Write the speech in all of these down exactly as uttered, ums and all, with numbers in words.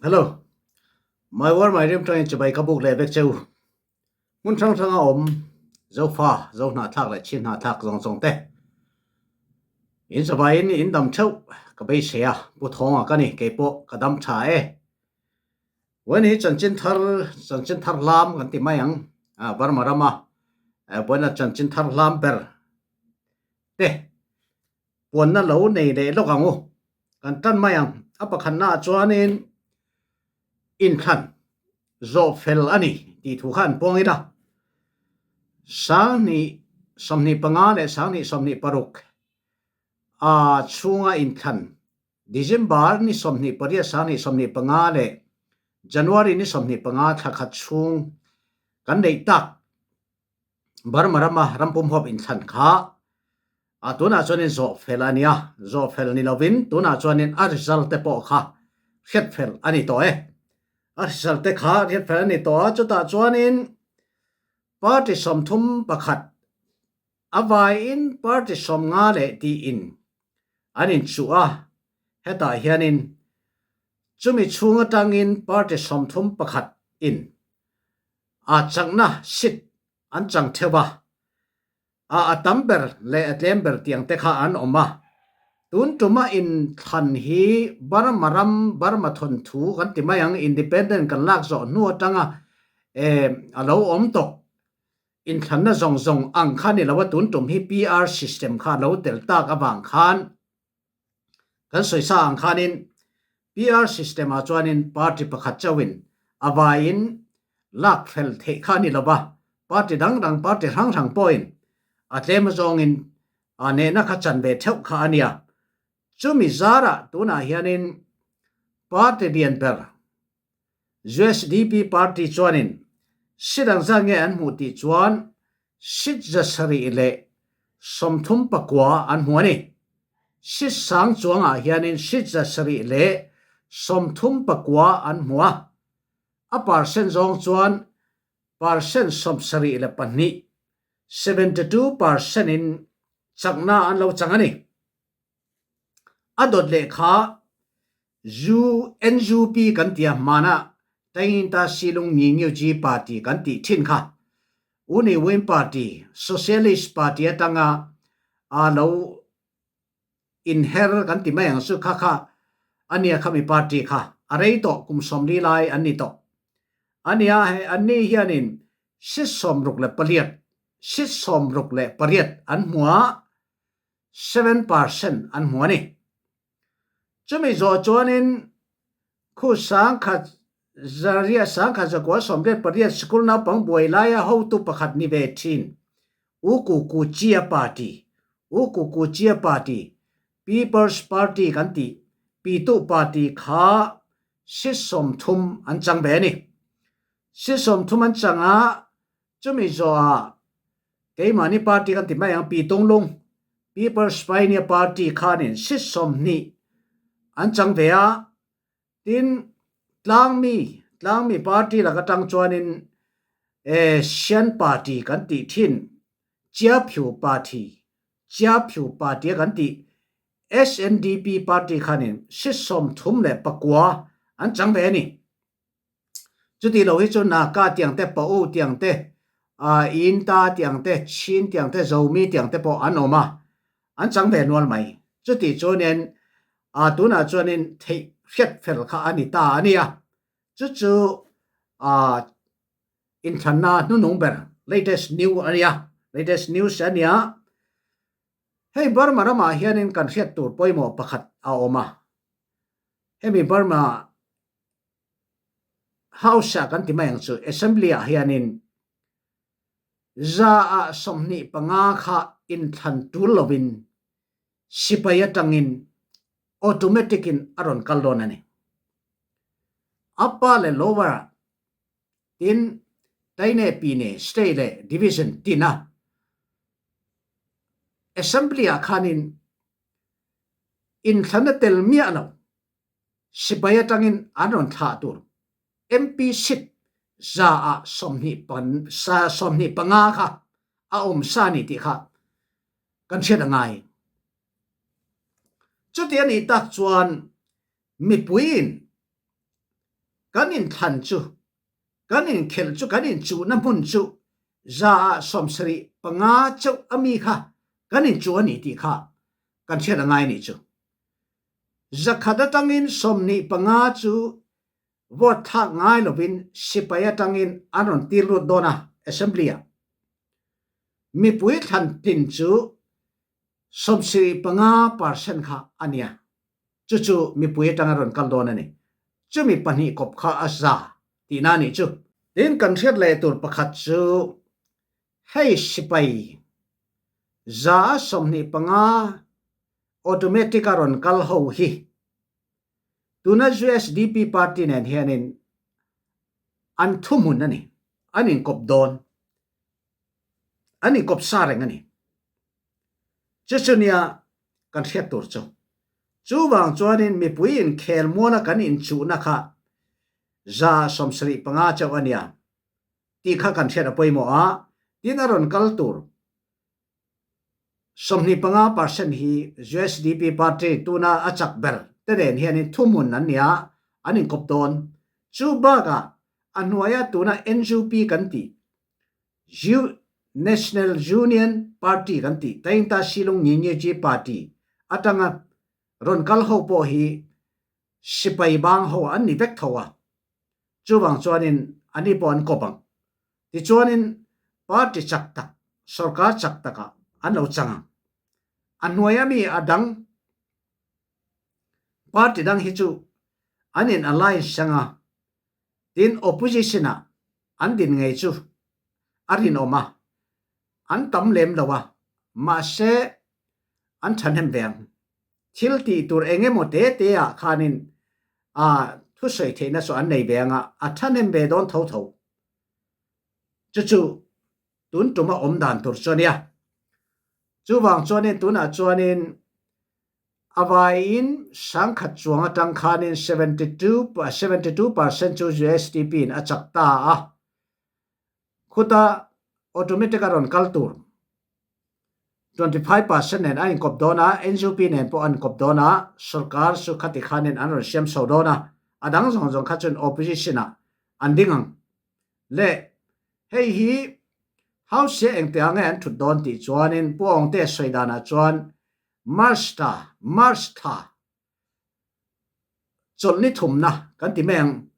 Hello. My World My Dream tawngin chibai ka buk leh vek che u. Hmun hrang hranga om Zofa, Zo hnahthlak leh Chin hnahthlak zawng zawng te. In zavaiin in dam theuh ka beisei a, Pu Thawnga ka ni, kei pawh ka dam ṭha e. Vawiin hi chanchinthar, chanchinthar hlam kan ti mai ang, a, Burma rama, a, vawiina chanchinthar hlam ber te puanna lo nei leh lawk ang u. Kan ṭan mai ang. A pakhatna chuanin inthlan zawh fel a ni tih thu kha an puang ila. Sanghnih sawmhnih panga leh sanghnih sawmhnih paruk a chhunga inthlan, December ni sawmhnih pariat, sanghnih sawmhnih panga leh January ni sawmhnih panga thla khat chhung kan neih tak Burma rama ram pumhawp inthlan kha, a, tunah chuanin zawh fel a nia. Zawh fel ni lovin, tunah chuanin a result te pawh kha hriat fel a ni tawh e. A result te kha hriat fel a ni tawh a, chutah chuanin party sawmthum pakhat a vaiin party sawmnga leh tiin an inchuh a, hetah hianin chumi chhung aṭangin party sawmthum pakhat in a chakna seat an chang theuh a, a, a tam ber leh a tlem ber tiang te kha an awm a. Tun ṭuma inthlan hi Burma ram, Burma thawnthu kan ti mai ang, independent kan lak zawh hnu aṭanga, eh, a lo awm tawh inthlanna zawng zawng ang kha ni lo a, tun ṭum hi P R system kha lo tel tak avang khan, kan sawisa ang khanin P R system ah chuanin party pakhat chauhin a vaiin lak fel theih kha ni lo va, party dang dang, party hrang hrang pawhin a tlem azawngin a nehna kha chan ve theuh kha a nia. Chumi zarah tunah hianin party lian ber U S D P party chuanin seat ang zat nge an hmuh tih chuan seat za sarih leh sawmthum pakua an hmu a ni. Seat sang chuangah hianin seat za sarih leh sawmthum pakua an hmu a. A percent zawng chuan percent sawmsarih leh pahnih, seventy two percent in chakna an lo chang a ni. A dawt leh kha U N U P kan tia hmana, Tainginta Silung Mingyuji Party kan tih ṭhin kha, Uni Win Party, Socialist Party aṭanga a lo inher kan ti mai ang chu kha kha, a nia khami party kha a rei tawh, kum sawmli lai an ni tawh. A nia he, an ni hianin seat sawmruk leh pariat, seat sawmruk leh pariat an hmu a, seven percent an hmu a ni. Chumi zawh chuanin khu sangkhat zariat, sangkhat zakua sawmriat pariat school naupang buai laia hotu pakhat ni ve ṭhin, U Kukuchia Party, U Kukuchia Party, People's Party kan tih, Pitu Party kha seat sawmthum an chang ve a ni. Seat sawmthum an chang a, chumi zawhah keimahni party kan ti mai ang, Pitunglung, People's Pioneer Party khanin seat sawmhnih an chang ve a, tin tlangmi, tlangmi party lak aṭang chuanin, eh, Shan Party kan tih ṭhin, Chiaphiu Party, Chiaphiu Party a kan tih, S N D P party khanin seat sawmthum leh pakua an chang ve a ni. Chuti lo hi chu Naga tiang te, Pau tiang te, a, Inta tiang te, Chin tiang te, Zomi tiang te pawh an awm a, an chang ve nual mai. Chuti chuanin, a, tunah chuanin theih hriat fel kha a ni ta a nia. Chu chu, a, inthlanna hnunung ber, latest news a nia, latest news a nia. Hei Burma ramah hianin kan hriat tur pawimawh pakhat a awm a. Hemi Burma House-ah kan ti mai ang chu, Assembly-ah hianin za ah sawmhnih panga kha inthlan tul lovin sipai aṭangin automatic-in a rawn kal dawn a ni. Upper leh lower, tin taine pine, state leh division tina Assembly-ah khanin inthlanna tel miah lo sipai aṭangin an rawn thlah tur M P seat za ah sawmhnih pan, sa, sawmhnih panga kha a awm sa ni tih kha kan hriat a ngai. Chuti a nih tak chuan mipuiin kan inthlan cu, kan inkhelh cu, kan incuhna hmun cu za ah sawmsarih panga ceuh a mi kha kan incuh a ni ti kha kan hriat a ngai ni cu. Zakhat atangin sawmhnih panga cu vote thlak ngai loin sipai atangin an rawn tir lut dawn a, assembly ah mipui thlan tlin cu sawmsarih panga percent kha a nia. Cucu mipui atanga rawn kal dawn a ni. Cumi pahnih kop kha a za tihna ni cu. Tin kan hriat leh tur pakhat cu hei sipai za a sawmhnih panga automatic a rawn kal ho hi tuna U S D P party nen hianin an thuhmun a ni, an inkop dawn, an inkop sa reng a ni. Cucu nia kan hriat tur cu. Chuvang chuanin mipui inkhel muala kan inchuhna kha za sawmsarih panga chauh a nia tih kha kan hriat a pawimawh a, tin a rawn kal tur sawmhnih panga percent hi U S D P party tuna a chak ber te nen hianin thuhmun an nia, an inkop dawn. Chu bakah a hnuaia tuna N U P kan tih, U-, National Union Party kan tih, Tainta Silung Nyinyi G Party atanga rawn kal ho pawh hi sipai bang ho an ni vek tho a. Chuvang chuanin ani pawh an kawp ang. Tichuanin party chak tak, sorkar chak takah an lo chang ang. A hnuaia mi a dang, party dang hi chu an in alliance ang a, tin opposition ah an din ngei chu a rinawm a, an tam lem lo a, mahse an thahnem ve ang. Thil tih tur eng emaw te te ah khanin a thusawi theihna chu an nei ve ang a, a thahnem ve dawn tho tho. Chu chu tun tuma awm dan tur chu a nia. Chuvang chuanin tunah chuanin a vaiin sangkhat chuang atang khanin seventy two, seventy two percent chu U S D P in a chak ta a. Khuta automatic a rawn kal tur twenty five percent nen a inkop dawn a, N U P nen pawh an kop dawn a, sorkar chu khati khanin an rawn siam so dawn a, a dang zawng zawng kha chuan opposition ah an ding ang. Le hei hi hausia engte ang nge an thut dawn tih chuanin Pu Awngte sawi danah chuan March thla, March thla, chawlhni thumna kan ti mai ang.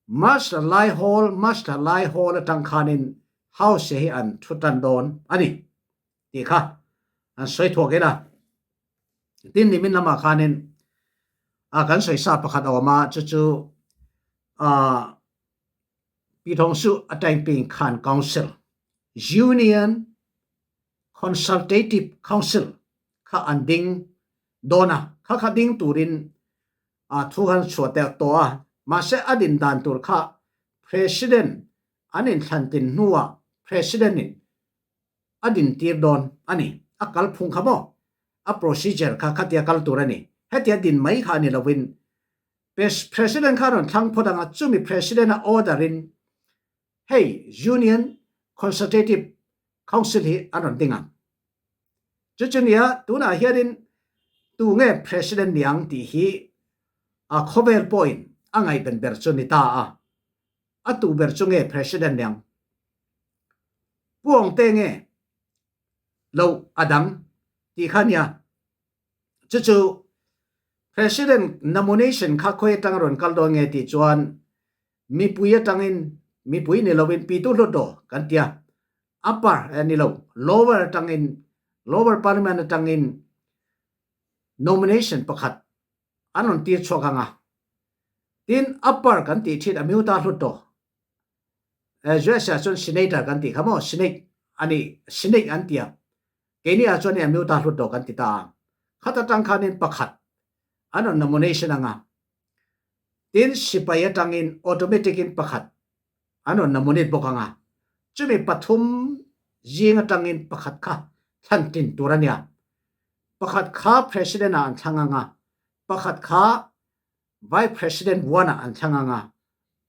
March thla lai hawl, March thla lai hawl atang khanin hausia hi an thu tan dawn a ni tih kha an sawi thuak ila. Tin nimin lamah khanin a kan sawi sa pakhat a awm a, chu chu a Pi Thawng Su a Taing Ping Khan Council, Union Consultative Council kha an ding dawn a, kha kha ding turin a thu han chhuah tel tawh a, mahse a din dan tur kha President an inthlan tin hnuah President in a din tir dawn a ni. A kalphung kha maw, a procedure kha khatia kal tur a ni. Hetia din mai kha a ni lovin, Pres-, President kha rawn thlang phawt ang a, chumi President a order in hei Union Consultative Council hi a rawn ding ang. Chu chu nia, tunah hianin tu nge President ni ang tih hi a khawvel pawhin a ngaihven ber chu ni ta a. A tu ber chu nge President ni ang? Pu Awngte nge lo a dang tih kha nia. Chu chu President nomination kha khawi atang rawn kal dawn nge tih chuan mipui atangin, mipui ni lovin pitu hlutdaw kan tia, upper, eh, ni lo, lower atangin, lower parliament atangin nomination pakhat an rawn tir chhuak ang a. Tin upper kan tih ṭhin a miuta hlutdaw, eh, U S A chuan senator kan tih kha maw, Senate a ni, Senate an tia. Keini ah chuan a miuta hlutdaw kan ti ta a. Khat atang khanin pakhat an rawn nomination ang a. Tin sipai atangin automatic in pakhat an rawn nominate bawk ang a. Chumi pathum zing atangin pakhat kha thlan tin tur a nia. Pakhat kha President ah an thlang ang a. Pakhat kha Vice President one ah an thlang ang a.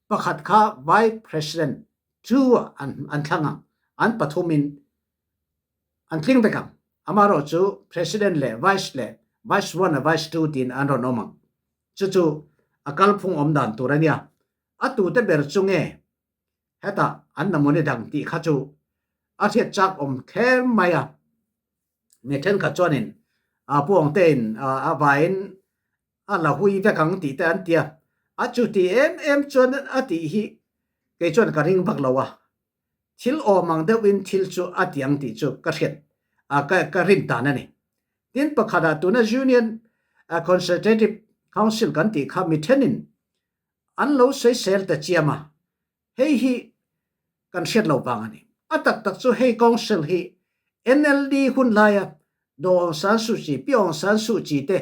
Pakhat kha Vice President two ah an, an thlang ang. An pathumin an tling vek ang. Amaherawhchu President leh Vice leh Vice one leh Vice two tiin an rawn awm ang. Chu chu a kalphung awm dan tur a nia. a tute ber chu nge heta an na mun i dang tih kha chu a hriat chak om thlem mai a. Mi ṭhenkhat chuanin, a, Pu Awngte in, a, a vaiin a la hui vek ang tih te an tia. A chuti em em chuan a tih hi kei chuan ka ring vak lo a. Thil awm ang deuhin thil chu a ti ang tih chu ka hriat, a, ka, ka rin tan a ni. Tin pakhatah tuna Union, a, Consultative Council kan tih kha mi ṭhenin an lo sawisel ta chiam a. Hei hi kan hriat lo vang a ni. A tak tak chu hei council hi N L D hun laia Daw Aung San Suu Kyi, Pi Aung San Suu Kyi te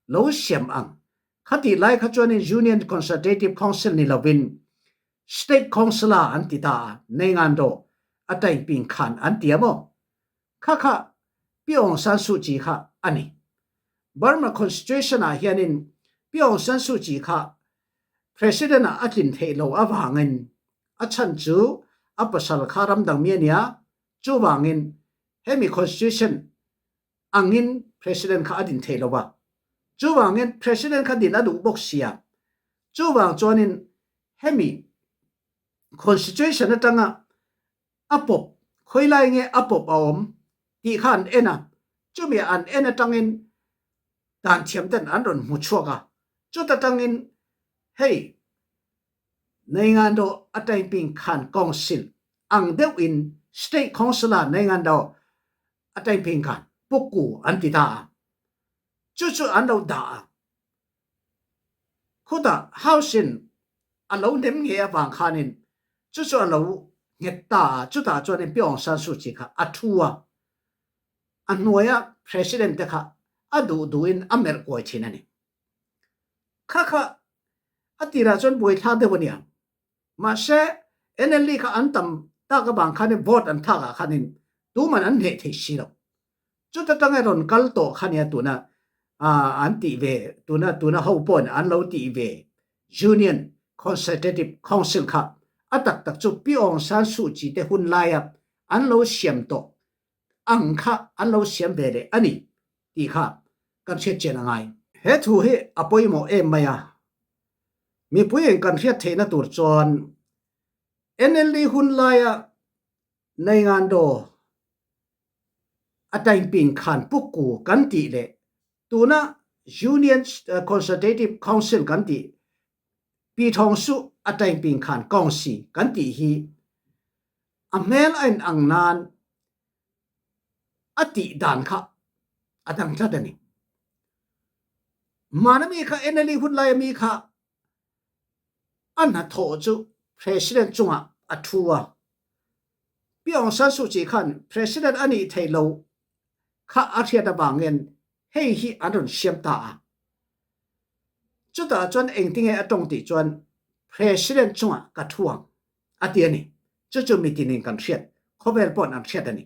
lo siam ang. Khatih lai kha chuanin Union Consultative Council ni lovin State Council a an ti ta a, Neingando Ataingping Khan an ti a maw? Kha kha Pi Aung San Suu Kyi kha a ni. Burma Constitution ah hianin Pi Aung San Suu Kyi kha President ah a tlin theih lo avangin a chhan chu a pasal kha ram dang mi a nia. Chuvangin hemi Constitution angin President kha a din theih lo va. Chuvangin President kha din a duh bawk sia. Chuvang chuanin hemi Constitution aṭanga a pawp, khawilai nge a pawp a awm tih kha an en a. Chumi an en aṭangin dan thiam ten an rawn hmu chhuak a. Chuta ṭangin hei Neingando Ataingping Khan Council ang deuhin State Council a Neingando Ataingping Khan Puku an ti ta a. Chu chu an lo dah a. Khutah House in a lo nem ngei avang khanin chu chu a lo nghet ta a. Chutah chuanin Pi Aung San Suu Kyi kha a thu a. A hnuaia President te kha a duh duhin a melh kuai ṭhin a ni. Kha kha a tirah chuan buaithlak deuh a nia. Mahse, N L D kha an tam tak avang khanin vote an thlak ah khanin tuman an hneh thei si lo. Chuta ṭanga rawn kal tawh kha nia tuna, a, an tih ve, tuna, tuna ho pawn an lo tih ve. Union Consultative Council kha a tak tak chu Pi Aung San Suu Kyi te hun laia an lo siam tawh ang kha an lo siam ve leh a ni tih kha kan hriat chian a ngai. He thu hi a pawimawh em mai a. Mipuiin kan hriat theihna tur chuan N L D hun laia Neingando Ataingping Khan Puku kan tih leh tuna Union, eh, Consultative Council kan tih, Pi Thawng Su Ataingping Khan Council kan tih hi a hmel a inang nan a tih dan kha a dang tlat a ni. Hmana mi kha N L D hun laia mi kha a hnathawh chu President chungah a thu a. Pi Aung San Suu Kyi khan President a nih theih lo kha a hriat avangin hei hi an rawn siam ta a. Chutah chuan engtinge a ṭawng tih chuan President chungah ka thu ang a ti a ni. Chu chu mitinin kan hriat, khawvel pawhin an hriat a ni.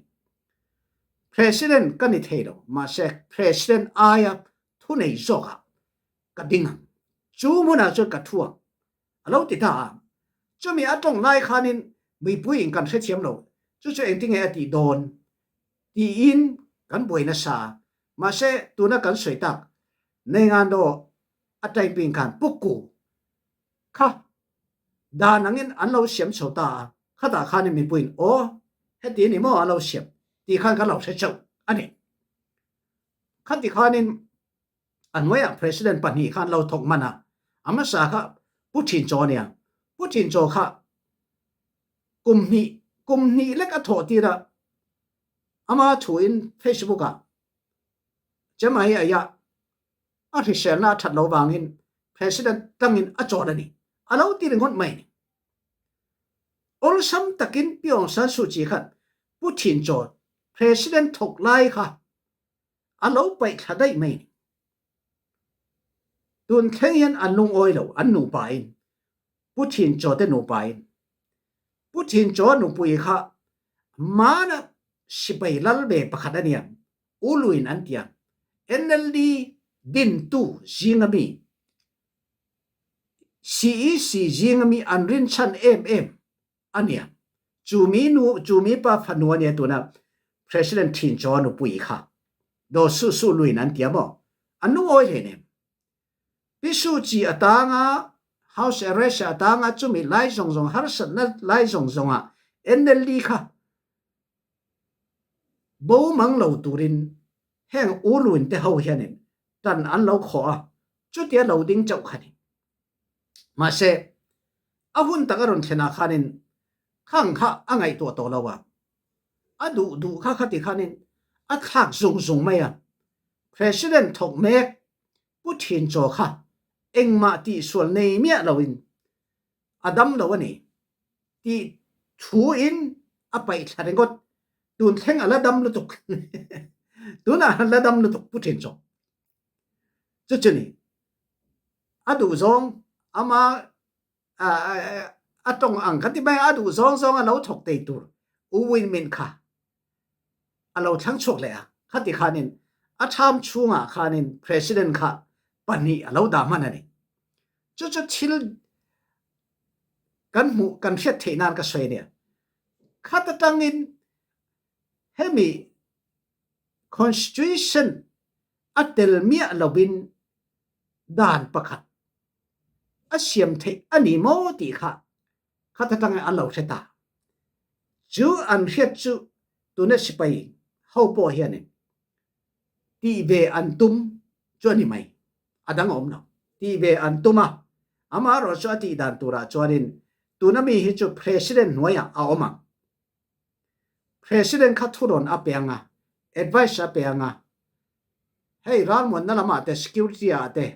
President ka ni thei lo, mahse President aia thunei zawkah ka ding ang. Chu hmunah chuan ka thu ang a lo ti ta a. Chumi a ṭawng lai khanin mipuiin kan hrethiam lo. Chu chu engtinge a tih dawn tiin kan buai nasa. Mahse tuna kan sawi tak, Neingando Ataingping Khan Puku kha dan angin an lo siam chho ta a. Khatah khanin mipuiin, aw, heti ni maw a lo siam tih khan kan lo hre chauh a ni. Khati khanin a hnuaiah President pahnih khan lo thawk man a, a hmasa kha Pu Thin Chaw a nia. Pu Thin Chaw kha kum hnih, kum hnih lek a thawh tir a, ama thuin Facebook-ah chema hi a ya a hriselna a ṭhat lo vangin President ṭangin a chawl a ni. A lo ti ringawt mai ni. Awlsam takin Pi Aung San Suu Kyi khan Pu Thin Chaw President thawk lai kha a lo paih thla daih mai ni. Tun thleng hian an lungawi lo, an nupa in, Pu Thin Chaw te nupa in, Pu Thin Chaw nupui kha hmana sipai lal ve pakhat a nia, U Luin an tia, N L D dintu zinga mi, C E C zinga mi an rinchhan em em a nia. Chu mi nu, chu mi pa fanu a nia tuna President Thin Chaw nupui kha. Daw Su Su Luin an tia maw? An lungawi hle nem. Pi Suu Kyi atanga House arrest a tanga chumi lai zongzong, harsatna lai zongzonga N L D kha bo mang lo turin heng U Lwin te ho hianin tan an lo khawh a, chutia lo ding chauh kha ni. Mahse, a hun tak a rawn thlenah khanin khang kha a ngaihtuah tawh lo a, a duh duh kha khati khanin a thlak zung zung mai a. President thawk mek Pu Thinchaw kha engmah tihsual nei miah loin a dam lo a ni tih thuin a paih thla ringawt. Tun thleng a la dam lutuk. Tunah a la dam lutuk Pu Thinchaw. Chu chu ni. A duh zawng ama, a, a, a, a tawng ang kan ti mai, a duh zawng zawng a lo thawk tei tur U Win Myint kha a lo thlang chhuak leh a, khati khanin a tham chhungah khanin president kha pahnih a lo dah hman a ni. Chu chu thil kan hmuh kan hriat theih nan ka sawi a nia. Khata tangin hemi constitution a tel miah lovin dan pakhat a siam theih a ni maw tih kha khata tangin an lo hre ta. Chu an hriat chu tuna sipai ho pawh hianin tih ve an tum chu a ni mai, a dang a awm lo. Tih ve an tum a, amaherawhchu a tih dan turah chuanin tuna mi hi chu president hnuaiah a awm ang. President kha thurawn a pe ang a, advice a pe ang a, hei ralmuanna lamah te, security ah te,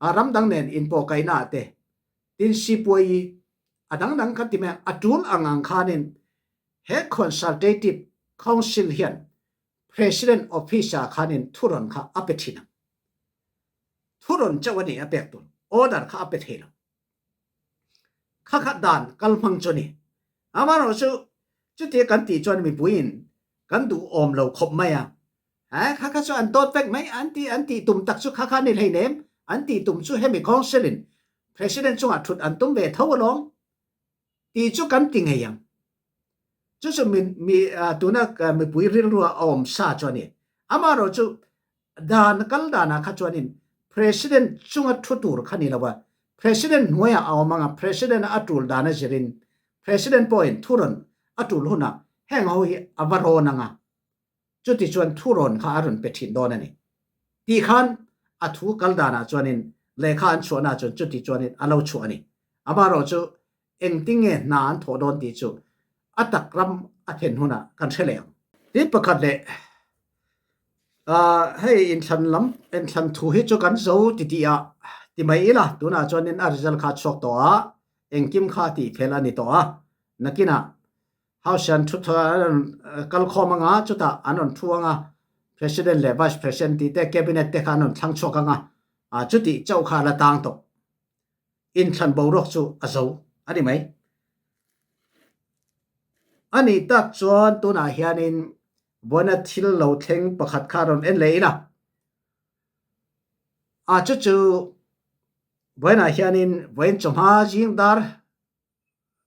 a ram dang nen inpawhkaihna ah te, tin sipuai a dang dang kan ti mai a tul ang ang khanin he consultative council hian president office ah khanin thurawn kha a pe ṭhin ang. Thurawn chauh a ni a pek tur, order kha a pe thei lo. Kha kha dan kal hmang chu ni. Amaherawhchu chuti kan tih chuan mipuiin kan duh awm lo khawp mai a. Ha, kha kha chu an dawt vek mai, an ti, an tih tum tak chu kha kha ni hleinem, an tih tum chu hemi council-in president chungah thut an tum ve tho alawm tih chu kan ti ngei ang. Chu chu mi, mi, a, tuna, a, mipui rilrua a awm sa chu a ni. Amaherawhchu dan kal dana kha chuanin president chunga thu tur kha ni lo a, president hnuaiah a awm anga, president a tul dan a zirin president pawhin thurawn a tul hunah heng ho hi a va rawn anga, chuti chuan thurawn kha a rawn pe ṭhin dawn a ni. Tih khan a thu kal danah chuanin lehkha an chhuahna chuan chuti chuanin a lo chhuah a ni. Amaherawhchu engtin nge hna an thawh dawn tih chu a tak ram a thlen hunah kan hre leh ang. Tih pakhat leh, a, hei inthlan lam, inthlan thu hi chu kan zo titi a ti mai ila, tunah chuanin a result kha chhuak tawh a, engkim kha tih fel a ni tawh a, nakinah House-ah an thu thaw, an rawn, eh, kal khawm anga, chutah an rawn thu anga, President leh Vice President tih te, Cabinet te kha an rawn thlang chhuak anga, a, chuti chauh kha a la tang tawh. Inthlan boruak chu a zo a ni mai. A nih tak chuan tunah hianin vawiina thil lo thleng pakhat kha rawn en leh ila. A, chu chu vawiinah hianin vawiin chawhma zing dar,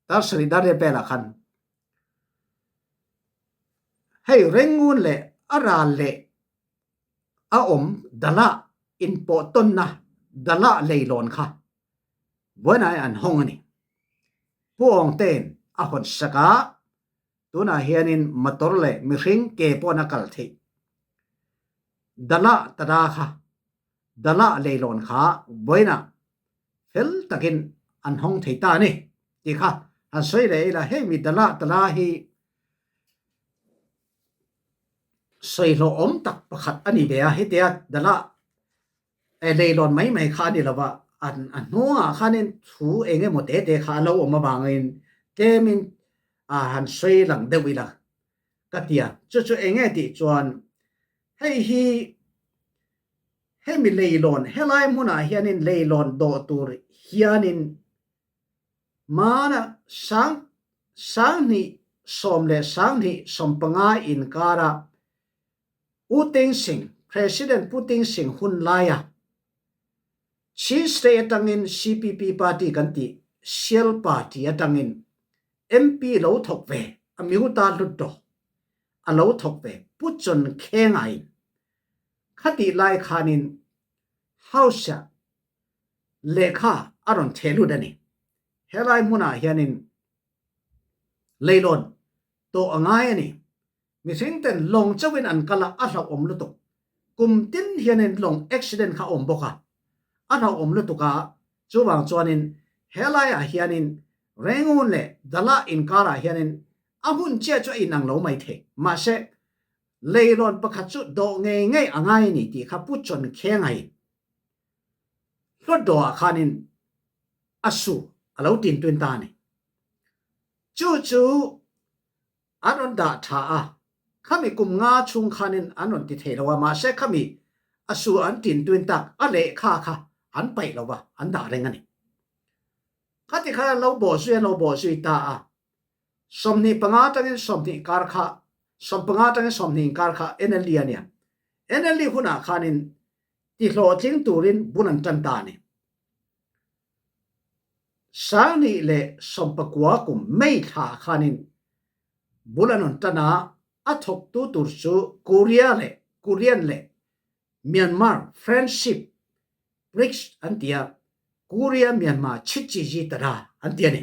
dar sarih dar riat velah khan hei Rangoon leh a ral leh a awm dala inpawh tawnna dala leilawn kha vawiinah an hawng a ni. Pu Awngte'n a hawn sak a, tunah hianin motor leh mihring ke pawhin a kal theih dala tada kha, dala leilawn kha vawiinah fel takin an hawng thei ta a ni tih kha han sawi leh ila. Hemi dala tada hi sawi hlawhawm tak pakhat a ni ve a, hetia dala, eh, leilawn mai mai kha a ni lo va, an, a hnungah khanin thu eng emaw te te kha a lo awm avangin tlemin, a, han sawi lang deuh ila ka tia. Chu chu eng nge tih chuan hei hi, hemi leilawn, helai hmunah hianin leilawn dawh tur hianin mana sang, sang hnih sawm leh sang hnih sawm panga inkara U Thein Sein, President Pu Thein Sein hun laia Chin State atangin C P P party kan tih, Sial party atangin M P lo thawk ve, a miuta hlut daw a lo thawk ve Pu Chon Khenga-in khati lai khanin House-ah lehkha a rawn theh lut a ni. Helai hmunah hianin leilawn tawh a ngai a ni. Mihringten lawng chauhin an kal a, a hlauhawm lutuk. Kum tin hianin lawng accident kha awm bawk a, a hlauhawm lutuk a, chuvang chuanin helaiah hianin Rangoon leh Dalat inkarah hianin a hmun chiah chu a inang lo mai thei. Mahse, leilawn pakhat chu dawh ngei ngei a ngai a ni tih kha Pu Chawn Khenga in Hluttaw-ah khanin a su a lo tin tun ta a ni. Chu chu an rawn dah ṭha a, khami kum nga chhung khanin an rawn ti thei lo a, mahse khami a su an tin tun tak a lehkha kha an paih lo a, an dah reng a ni. Khati khan an lo bawhzui, an lo bawhzui ta a, sawmhnih panga aṭangin sawmhnih kar kha, sawm panga aṭangin sawmhnih inkar kha N L D a nia. N L D hunah khanin tihlawhtling turin bul an ṭan ta a ni. Sang hnih leh sawmpakua kum May thla khanin bul an rawn ṭan a, a thawktu tur chu Korea leh, Korean leh Myanmar Friendship, BRICS an ti a, Korea Myanmar Chitchiji Tada an ti a ni.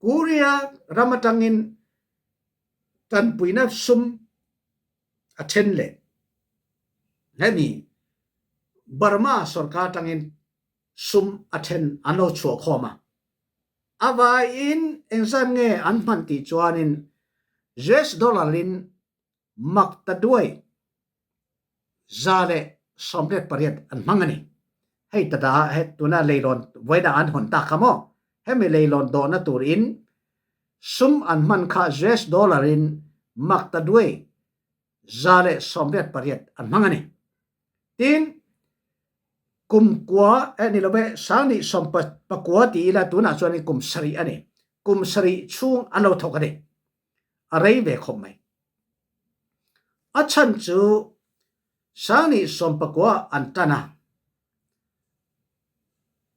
Korea ram aṭangin ṭanpuina sum a ṭhen leh hemi Burma sawrkar aṭangin sum a ṭhen an lo chhuah khawm a. A vaiin engzat nge an hman tih chuanin U S dollar-in maktaduai za leh sawmriat pariat an hmang a ni. Hei tada, he tuna leilawn vawiina an hawn tak kha maw? Hemi leilawn dawhna turin sum an hman kha U S dollar-in maktaduai za leh sawmriat pariat an hmang a ni. Tin, kum kua, eh, ni lo ve, sang hnih sawm pa, pakua ti ila tunah chuan kum sarih a ni. Kum sarih chhung an lo thawk a ni. A rei ve khawp mai. A chhan chu sang hnih sawm pakua an ṭan a.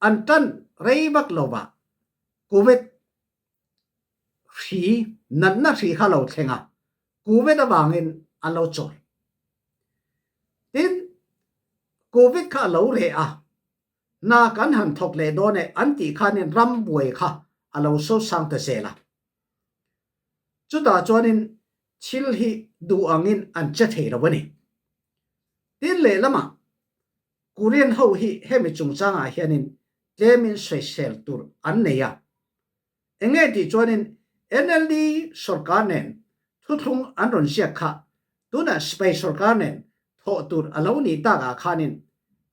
An ṭan rei vak lo va. Covid hri, natna hri kha lo thleng a, Covid avangin an lo chawl. Tin, Covid kha a lo reh a, hna kan han thawk leh dawn e an tih khanin ram buai kha a lo sosang ta zel a. Chutah chuanin thil hi duh angin an che thei lo a ni. Tin, lehlamah Korean ho hi hemi chungchangah hianin tlemin sawisel tur an nei a. Eng nge tih chuanin N L D sawrkar nen thuthlung an rawn ziak kha, tunah sipai sawrkar nen thawh tur a lo nih takah khanin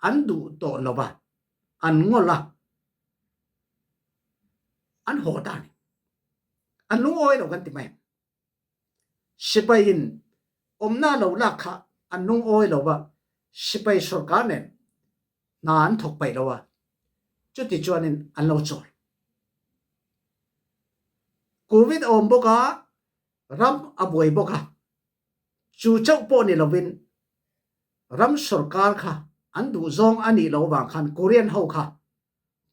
an duh tawh lo va, an ngawl a, an haw ta a ni. An lungawi lo kan ti mai. Sipaiin awmna lo lak kha an lungawi lo va, sipai sawrkar nen hna an thawk paih lo a, chuti chuanin an lo chawl. Covid a awm bawk a, ram a buai bawk a, chu chauh pawh ni lovin ram sawrkar kha an duh zawng a nih loh vang khan Korean ho kha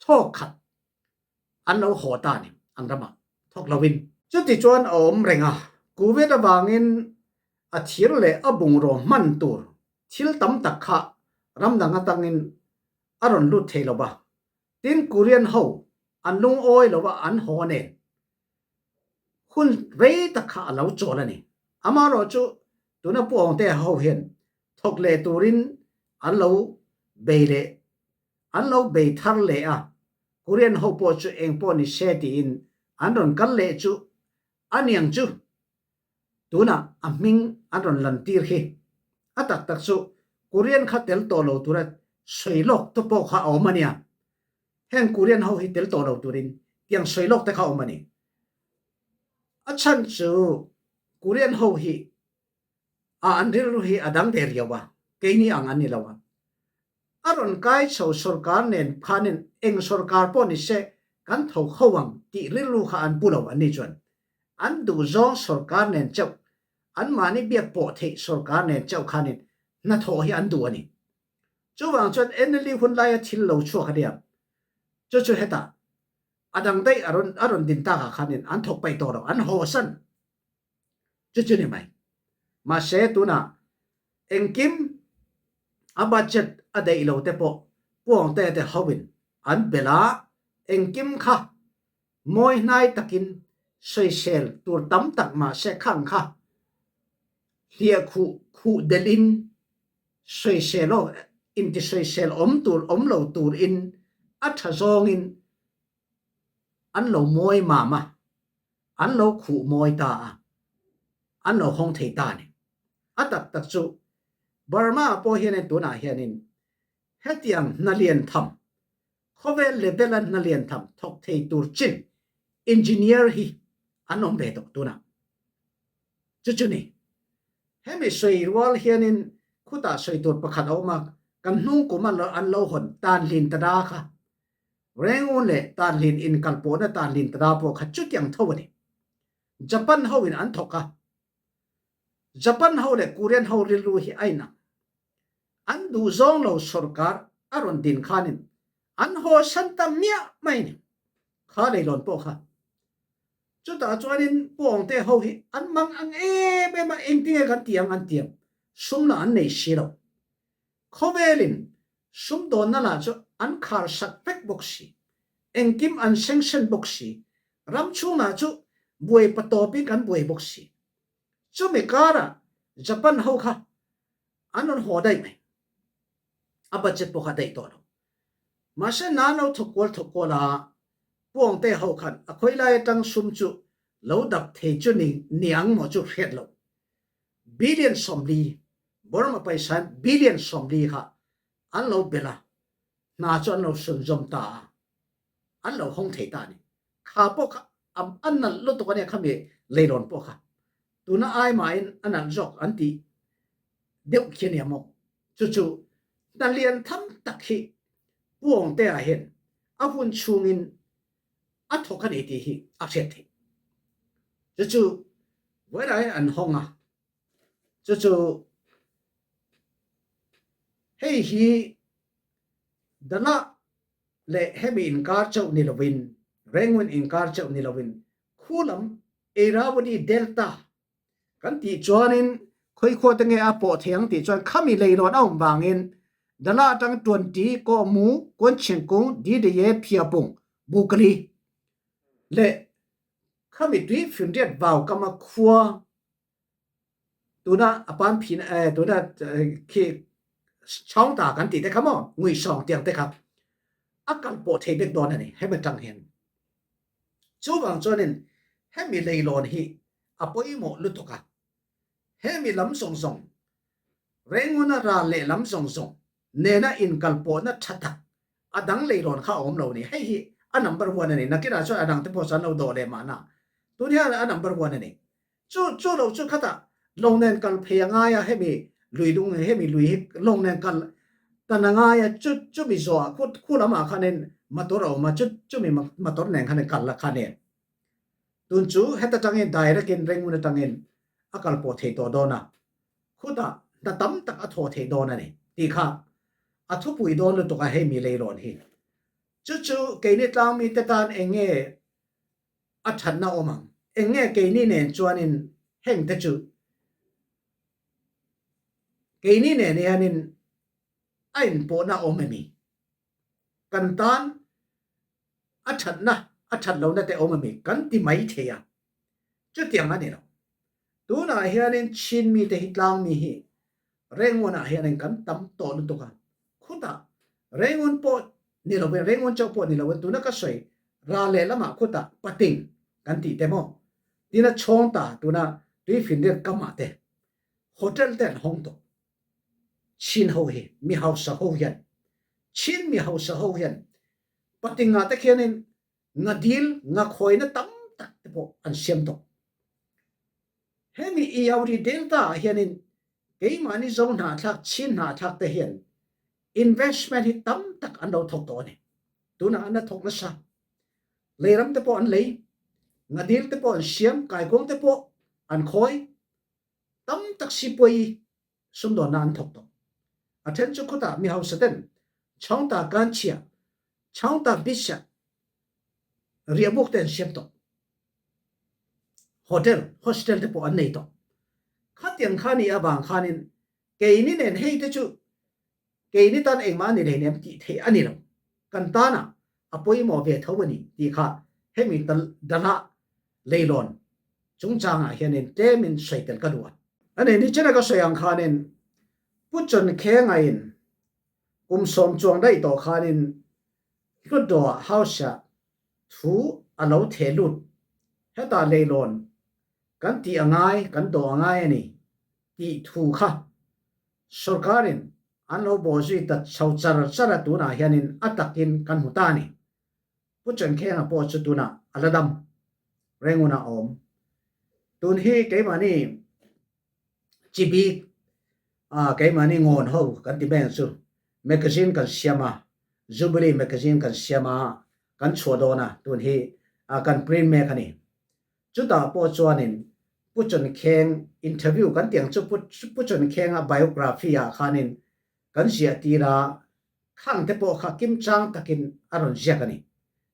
thawk khat an lo haw ta a ni an ramah thawk lovin. Chuti chuan a awm reng a, Covid avangin a thir leh a bungraw hman tur thil tam tak kha ram dang aṭangin a rawn lut thei lo va. Tin, Korean ho an lungawi lo va, an haw nen hun rei tak kha a lo chawl a ni. Amaherawhchu tuna Pu Awngtea ho hian thawk leh turin an lo bei leh, an lo bei thar leh a, Korean ho pawh chu eng pawh ni se tiin an rawn kal leh chu a niang chu tunah a hming an rawn lantir hi a tak tak chu Korean kha tel tawh lo tura sawi lawk te pawh kha a awm a nia. Heng Korean ho hi tel tawh lo turin tiang sawi lawk te kha a awm a ni. A chhan chu Korean ho hi a an rilru hi a dang ve riau a, keini ang an ni lo a. A rawn kai chho sawrkar nen khanin eng sawrkar pawh ni se kan tho ho ang tih rilru kha an pu lo an ni chuan, an duh zawng sawrkar nen chauh, anmahni biak pawh theih sawrkar nen chauh khanin hnathawh hi an duh a ni. Chuvang chuan N L D hun laia thil lo chhuak a nia. Chu chu hetah a dang daih a rawn, a rawn din takah khanin an thawk paih tawh lo, an haw san. Chu chu ni mai. Mahse, tunah engkim a budget a daih lo te pawh Pu Awngtea te hoin an bel a, engkim kha mawi hnai takin soisel tur tam tak mah se khang kha hliah khuh, khuh delhin soisel aw, inti soisel om tur, om lo turin a ṭha zawngin an lo mawi mama, an lo khuh mawi ta a, an lo hawng thei ta ni. A taktak chu Burma pawh hianin tunah hianin hetiang hna lian tham, khawvel level a hna lian tham thawk thei tur chin engineer hi an awm ve tawh tunah. Chu chu ni. Hemi sawi rual hianin khutah sawi tur pakhat a awm a, kan hnung kum an lo, an lo hawn Tanlin tada kha, Rangoon leh Tanlin inkalpawhna Tanlin tada pawh kha chutiang tho a ni. Japan ho in an thawk a, Japan ho leh Korean ho rilru hi a inang. An duh zawng lo sawrkar a rawn din khanin an haw san ta miah mai ni. Kha leilawn pawh kha. Chutah chuanin Pu Awngte ho hi an mang ang em em a, engtin nge kan ti ang an ti ang. Sum lah an nei si lo. Khawvelin sumdawnna lah chu an kharsak vek bawk si. Engkim an sanction bawk si. Ram chhungah chu buai patawpin kan buai bawk si. Chumi karah Japan ho kha an rawn haw daih mai. A budget pawh kha daih tawh lo. Mahse, nan lo thawk kual thawk kual a, Pu Awngte ho khan a khawi lai aṭang sum chu lo dap thei chu ni, ni ang maw chu hriat loh. Billion sawmli, Burma paisa billion sawmli kha an lo belh a, hna chu an lo sunzawm ta a, an lo hawng thei ta a ni. Kha pawh kha a, a nalh lutuk a nia khami leilawn pawh kha. Tuna ai mahin a nalh zawk an tih deuh khi a nia maw? Chu chu hna lian tham tak hi Pu Awngtea hian a hun chhungin a thawk a ni tih hi a hriat theih. Chu chu Wera hi an hawng a, chu chu hei hi Dala leh hemi inkar chauh ni lovin, Rangoon inkar chauh ni lovin, khu lam Irrawaddy Delta kan tih chuanin khawi khua te nge a pawh thei ang tih chuan khami leilawn a awm vangin Dala aṭang twenty, Kawhmu, Kuanchingkung, Didaye, Phiapung, Bukali leh khami Tuifinriat vau kama khua, tuna a pan phin, eh, tuna, eh, khi Chhawngta kan tih te kha maw, Nguisawng tiang te kha a kalpawh thei vek dawn a ni, hemi aṭang hian. Chuvang chuanin hemi leilawn hi a pawimawh lutuk a, hemi lam zawng zawng, Rangoon-a ral leh lam zawng zawng nena inkalpawhna ṭha tak a dang leilawn kha a awm lo ni. Hei hi a number one a ni. Nakinah chuan a dang te pawh chuan lo dawh leh mahna. Tun hian a number one a ni. Chu, chu lo chu khatah lawng nen kal phei a ngai a, hemi lui dung, hemi lui hi lawng nen kal tan a ngai a, chu, chumi zawhah khu, khu lamah khanin motor a awm a, chu, chumi ma-, motor nen khanin kal la kha ni. Tun chu heta aṭangin direct-in Rangoon aṭangin a kalpawh thei tawh dawn a, khutah hna tam tak a thawh thei dawn a ni tih kha a thupui dawn lutuk a, hemi leilawn hi. Chu chu keini tlangmite tan eng nge a ṭhatna awm ang? Eng nge keini nen chuanin hengte chu keini nen hianin a inpawhna awm em ni? Kan tan a ṭhatna, a ṭhat lohna te awm em ni? Kan ti mai thei a, chutiang a ni lo. Tunah hianin Chin mite hi, tlang mi hi Rangoon-ah hianin kan tam tawh lutuk a. Khutah Rangoon pawh ni lovin, Rangoon chauh pawh ni lovin, tuna ka sawi, ral leh lamah khutah Pating kan tih te maw? Tina Chhawngta, tuna Tuifinriat kamah te, hotel te an hawng tawh. Chin ho hi, mi hausa ho hian, Chin mi hausa ho hian Patingah te khianin nga dil, nga khawina tam tak te pawh an siam tawh. Hemi Irrawaddy Delta-ah hianin keimahni Zo hnahthlak, Chin hnahthlak te hian investment hi tam tak an lo thawk tawh a ni. Tunah an la thawk nasa. Leiram te pawh an lei, nga dil te pawh an siam, kaikuang te pawh an khawi, tam tak sipuai sumdawnna an thawk tawh. A ṭhen chu khutah mi hausa ten Chhawngta Kanchia, Chhawngta Bisha, riahbuk te an siam tawh. Hotel, hostel te pawh an nei tawh. Khatiang kha ni avang khanin keini nen hei te chu keini tan engmah a ni leh nem tih theih a ni lo. kan tanah a poimaw ve tho a ni ti kha hemi Dala leilawn chungchangah hianin tlemin sawi tel ka duh a. A ni, nichina ka sawi ang khanin Pu Chon Khenga in kum sawm chuang daih tawh khanin Hlutdawah House-ah thu a lo theh lut. Hetah leilawn kan tih a ngai, kan dawh a ngai a ni tih thu kha sorkarin an lo bawhzui ta chho char char a, tunah hianin a takin kan hmu ta a ni. Pu Chon Khenga pawh chu tunah a la dam, Renguna a awm. Tun hi keimahni chibik, a, keimahni ngawn ho kan ti mek chu magazine kan siam a, Jubilee magazine kan siam a, kan chhuah dawn a, tun hi, a, kan print mek a ni. Chutah pawh chuanin Pu Chon Kheng interview kan tih ang chu, Pu, Pu Chon Khenga biography-ah khanin kan ziah tir a, khangte pawh kha kimchang takin a rawn ziak a ni.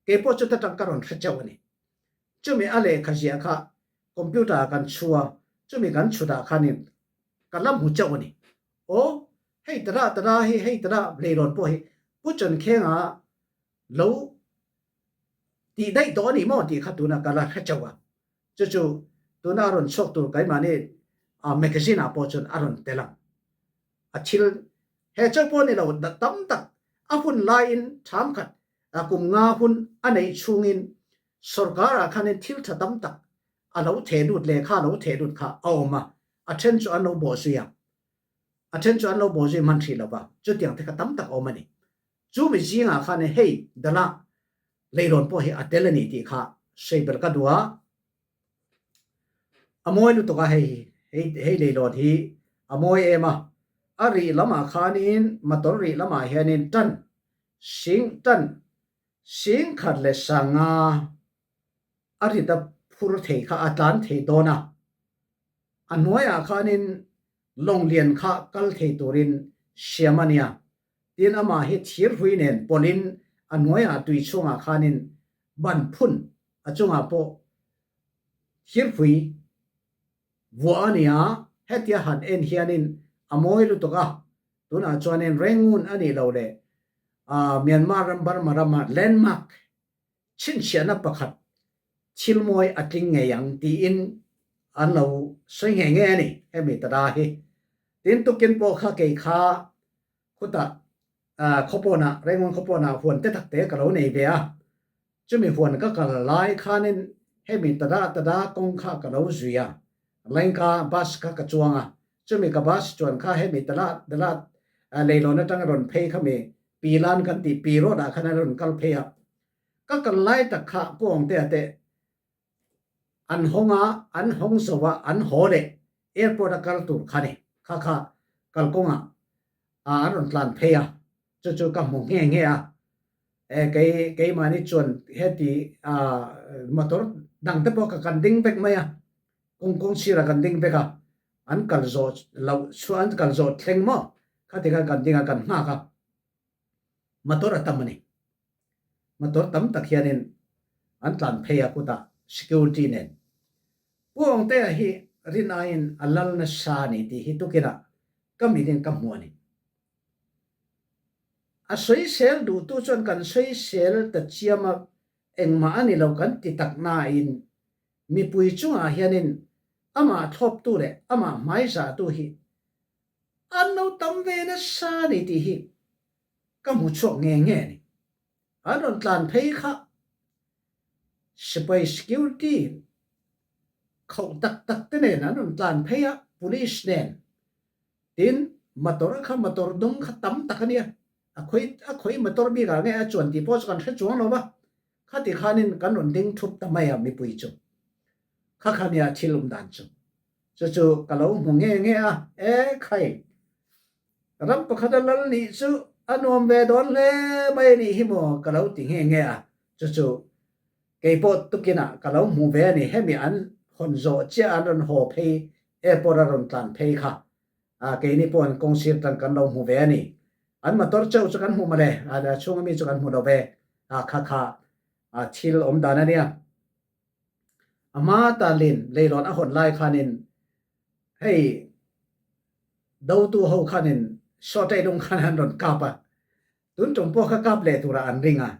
Kei pawh chuta tang ka rawn hre chauh a ni. Chumi a lehkha ziah kha computer-ah kan chhuah a, chumi kan chhutah khanin ka la hmu chauh a ni. Aw, hei ta dah, ta dah hi, hei ta dah leilawn pawh hi Pu Chon Khenga lo tih daih tawh a ni maw tih kha tuna ka la hre chauh a. Chu chu tuna a rawn chhuak tur keimahni, a, magazine-ah pawh chuan a rawn tel ang. A thil he chauh pawh ni lo, da-, tam tak a hun laiin ṭham khat, a, kum nga hun a neih chhungin sorkarah khanin thil ṭha tam tak a lo theh lut, lehkha a lo theh lut kha a awm a, a ṭhen chu an lo bawhzui a, a ṭhen chu an lo bawhzui hman hrih lo va, chutiang te kha tam tak a awm a ni. Chumi zingah khan hei Dala leilawn pawh hi a tel a ni tih kha sawi ber ka duh a. A mawi lutuk a, hei, hei, hei leilawn hi a mawi em a. A rih lamah khanin, motor rih lamah hianin ṭan, sing ṭan, sing khat leh sanga a rit a phur thei kha a tlan thei dawn a. A hnuaiah khanin lawnglian kha kal thei turin siam a nia. Tin, amah hi thirhrui nen pawlhin a hnuaiah tui chhungah khanin ban phun a chungah pawh thirhrui vuah a nia. Hetia han en hianin a mawi lutuk a. Tunah chuanin Rangoon a nih loh leh, a, Myanmar ram, Burma rama landmark chhinchhiahna pakhat thil mawi a tling ngei ang tiin an lo sawi ngei ngei a ni hemi Tada hi. Tin, tukin pawh kha kei kha khutah, a, khawpawnah, Rangoon khawpawnah huan te tak te ka lo nei ve a. Chumi huan ka kal lai khanin hemi Tada, Tada kawng kha ka lo zui a. Lainka bus kha ka chuang a. Chumi ka bus chuan kha hemi Tada, Tada, a, leilawn aṭang a rawn phei kha mi, Pi Lan kan tih, Pi Road-ah khan a rawn kal phei a. Ka kal lai tak kha Pu Awngtea te an hawng a, an hawng zo a, an haw leh airport-a kal tur kha ni. Kha kha kalkawnga, a, an rawn tlan phei a. Chu chu ka hmu nghe nghe a. E, kei, keimahni chuan heti, a, motor dang te pawh ka kan ding vek mai a. Kawng, kawng sira kan ding vek a. An kal zawh lo, chhuah, an kal zawh thleng maw? Khati khan kan ding a, kan nghak a. Motor a tam a ni. Motor tam tak hianin an tlan phei a, kutah security nen. Pu Awngtea hi rin aiin a lal nasa a ni tih hi tukinah ka minin ka hmu a ni. A sawisel duhtu chuan kan sawisel ta chiam a, engmah a ni lo kan ti tak nain mipui chungah hianin amah thlawptu leh amah hmaizahtu hi an lo tam ve nasa a ni tih hi ka hmu chhuak nghe nghe a ni. An rawn tlan phei kha, sipai security khauh tak tak te nen an rawn tlan phei a, police nen. Tin, motor kha, motor dum kha tam tak a nia. A khawi, a khawi motor bikah nge a chuan tih pawh chu kan hre chuang lo va. Khati khanin kan rawn ding thup ta mai a mipui chu. Kha kha nia thil awm dan chu. Chu chu ka lo hmu nghe nghe a, e khai. Ram pakhata lal nih chu a nuam ve dawn hle mai a nih hi maw ka lo ti nghe nghe a. Chu chu kei pawh tukinah ka lo hmu ve a ni, hemi an hawn zawh chiah an rawn haw phei, airport a rawn tlan phei kha. A, keini pawh an kawng sir tan kan lo hmu ve a ni. An motor chauh chu kan hmu mawle, a, a chhunga mi chu kan hmu lo ve. A, kha kha, a, thil awm dan a nia. A hma ta lin, leilawn a hawn lai khanin, hei, dotu ho khanin, sawtei lung khan an rawn kap a. Tun ṭum pawh kha kap leh tura an ring a,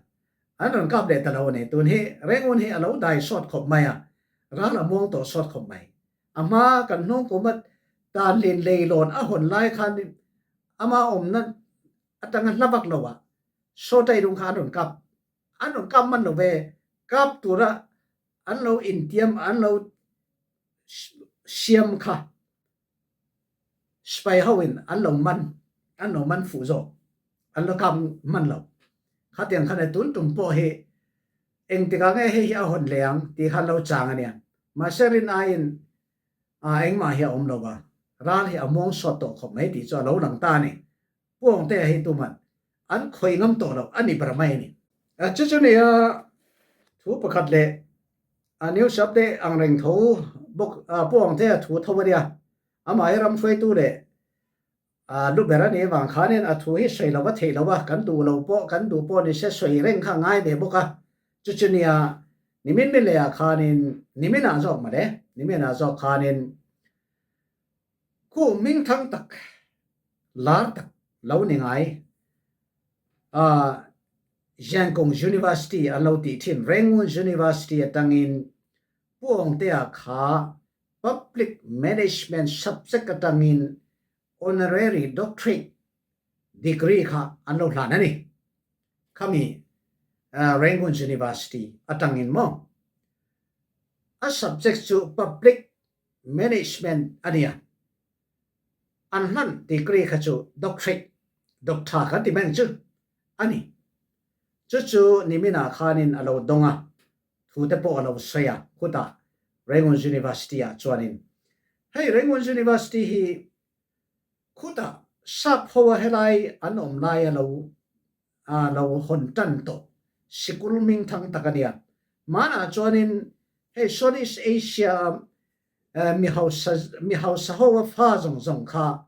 an rawn kap leh ta lo a ni. Tun hi Rangoon hi a lo dai sawt khawp mai a, ral a muang tawh sawt khawp mai. A hma kan hnung kum a tan lin lei lawn a hawn lai khan ama awmna aṭanga hla vak lo a, sawt a i rung kha an rawn kap, an rawn kap man lo ve. Kap tura an lo intiam, an lo siam kha sipai ho in an lo man, an lo man fuh zawk, an lo kap man lo. Khatiang khan a tun ṭum pawh hi engtikah nge hei hi a hawn leh ang tih khan lo chang a nia. Mahse, rin aiin a, engmah hi a awm lo a, ral hi a muang sawt tawh khawp mai tih chu a lo lang ta a ni. Pu Awngtea hi tuman an khawih ngam tawh lo a ni ber mai a ni. A, chu chu nia, thu pakhat leh a, news update ang reng tho bawk a, Pu Awngtea thu tho a nia. Amah hi ram hruaitu leh a, lu ber a nih vang khanin a thu hi sawi lo a theih lo a, kan duh lo pawh, kan duh pawh ni se, sawi reng kha ngai ve bawk a. Chu chu nia, nimin min leh ah khanin, niminah zawk male, niminah zawk khanin khu mingthang tak, lar tak lo ni ngai a, Zhenkong University an lo tih ṭhin, Rangoon University aṭangin Pu Awngtea kha Public Management subject aṭangin honorary doctorate degree kha an lo hlan a ni. Khami, a, Rangoon University aṭangin maw, a subject chu Public Management a nia. An hlan degree kha chu doctorate, doctor kan ti mai ang chu a ni. Chu chu niminah khanin a lo dawng a, thute pawh a lo sawi a, khutah Rangoon University-ah chuanin. Hei Rangoon University hi khutah sap ho a helai an awm lai a lo, a lo hawn ṭan tawh sikul hmingthang tak a nia. Hmanah chuanin hei Southeast Asia, eh, mi hausa, mi hausa ho a fa zawng zawng kha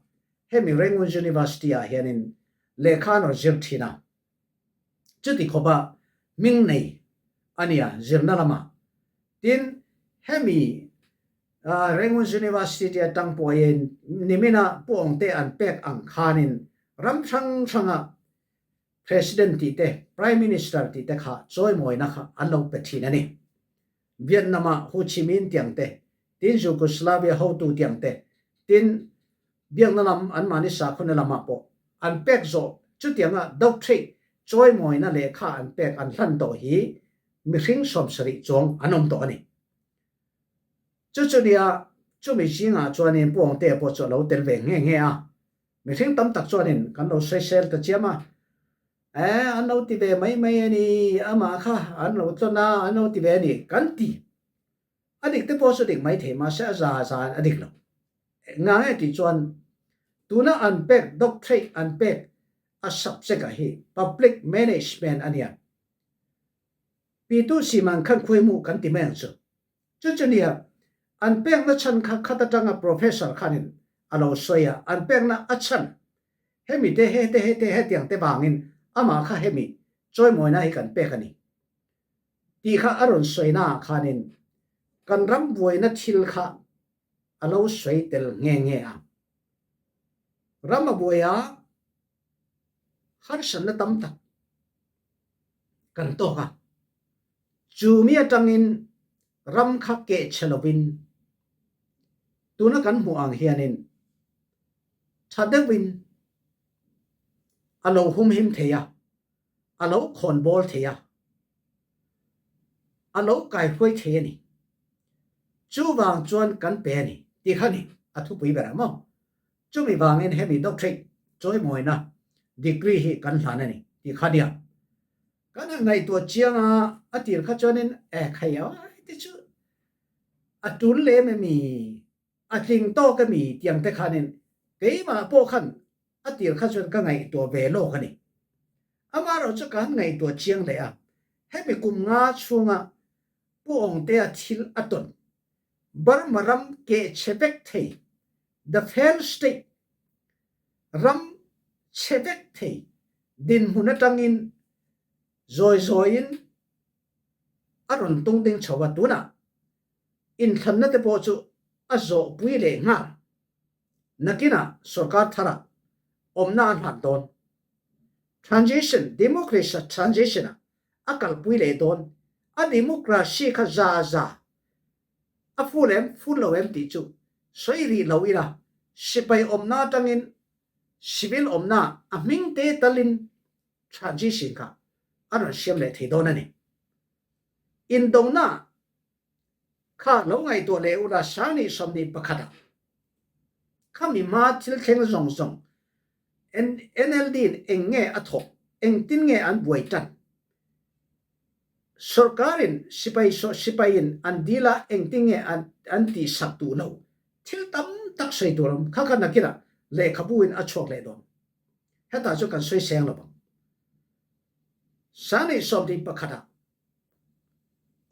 hemi Rangoon University-ah hianin lehkha an rawn zir ṭhin a. Chuti khawpa hming nei a nia, zirna lamah. Tin, hemi, a, Rangoon University aṭang pawhin nimina Pu Awngte an pek ang khanin ram hrang hranga President tih te, Prime Minister tih te kha chawimawina kha an lo pe ṭhin a ni. Vietnam-a Ho Chi Minh tiang te, tin Yugoslavia hotu tiang te, tin biakna lam anmahni sakhua lamah pawh an pek zawh, chutianga doctorate chawimawina lehkha an pek an hlan tawh hi mihring sawmsarih chuang an awm tawh a ni. Chu chu nia, chumi zingah chuanin Pu Awngte pawh chu a lo tel ve nghe nghe a. Mihring tam tak chuanin kan lo sawisel ta chiam a. Eh, an lo ti ve mai mai a ni, amah kha an lo tlawn a, an lo ti ve a ni, kan ti. A dik te pawh chu dik mai thei, mahse a za za a dik lo. Nga nge tih chuan, tuna an pek, doctorate an pek a subject-ah hi Public Management a nia. Pitu siman khan khuaimu kan ti mai ang chu. Chu chu nia, an pekna chhan kha khat aṭanga professor khanin a lo sawi a, an pekna a chhan hemi te, he te, he te, hetiang te vangin amah kha hemi chawimawina hi kan pek a ni tih kha a rawn sawinaah khanin kan ram buaina thil kha a lo sawi tel nghe nghe a. Ram a buai a, harsatna tam tak kan tawk a. Chu mi aṭangin ram kha kehchhe lovin, tuna kan hmuh ang hianin ṭha deuhin a lo humhim thei a, a lo khawnbawl thei a, a lo kaihruai thei a ni. Chuvang chuan kan pe a ni tih kha ni a thupui berah maw? Chumi vangin hemi doctorate chawimawina degree hi kan hlan a ni tih kha nia. Kan han ngaihtuah chiang a, a tir kha chuanin, eh, khai a, ti chu a tul lem emi, a tling tawk emi tiang te khanin keimah pawh khan a tir kha chuan ka ngaihtuah ve lawk a ni. Amaherawhchu kan ngaihtuah chiang leh a, hemi kum nga chhunga Pu Awngtea thil a tawn, Burma ram kehchhe vek thei, the failed state, ram chhe vek thei dinhmun aṭangin zawi zawiin a rawn tung ding chho a, tunah inthlanna te pawh chu a zawhpui leh nghal. Nakinah sorkar tharah awmna a hlan dawn. transition, democracy transition ah a kalpui leh dawn, a democracy kha za za a full em, full lo em tih chu sawi rih lo ila, sipai awmna aṭangin civil awmna a hmingte talin transition kha a rawn siam leh thei dawn a ni. Indona kha lo ngaihtuah leh ula, sang hnih sawmhnih pakhat ah kha mi hma thil thleng zawng zawng, N-, N L D in eng nge a thawk, engtin nge an buai ṭan, sorkar in sipai saw, sipai in an dil a, engtin nge an, an tihsak duh lo, thil tam tak sawi tur a awm. Kha kha nakin ah lehkhabu in a chhuak leh dawn. Hetah chu kan sawi seng lo vang. Sang hnih sawmhnih pakhat ah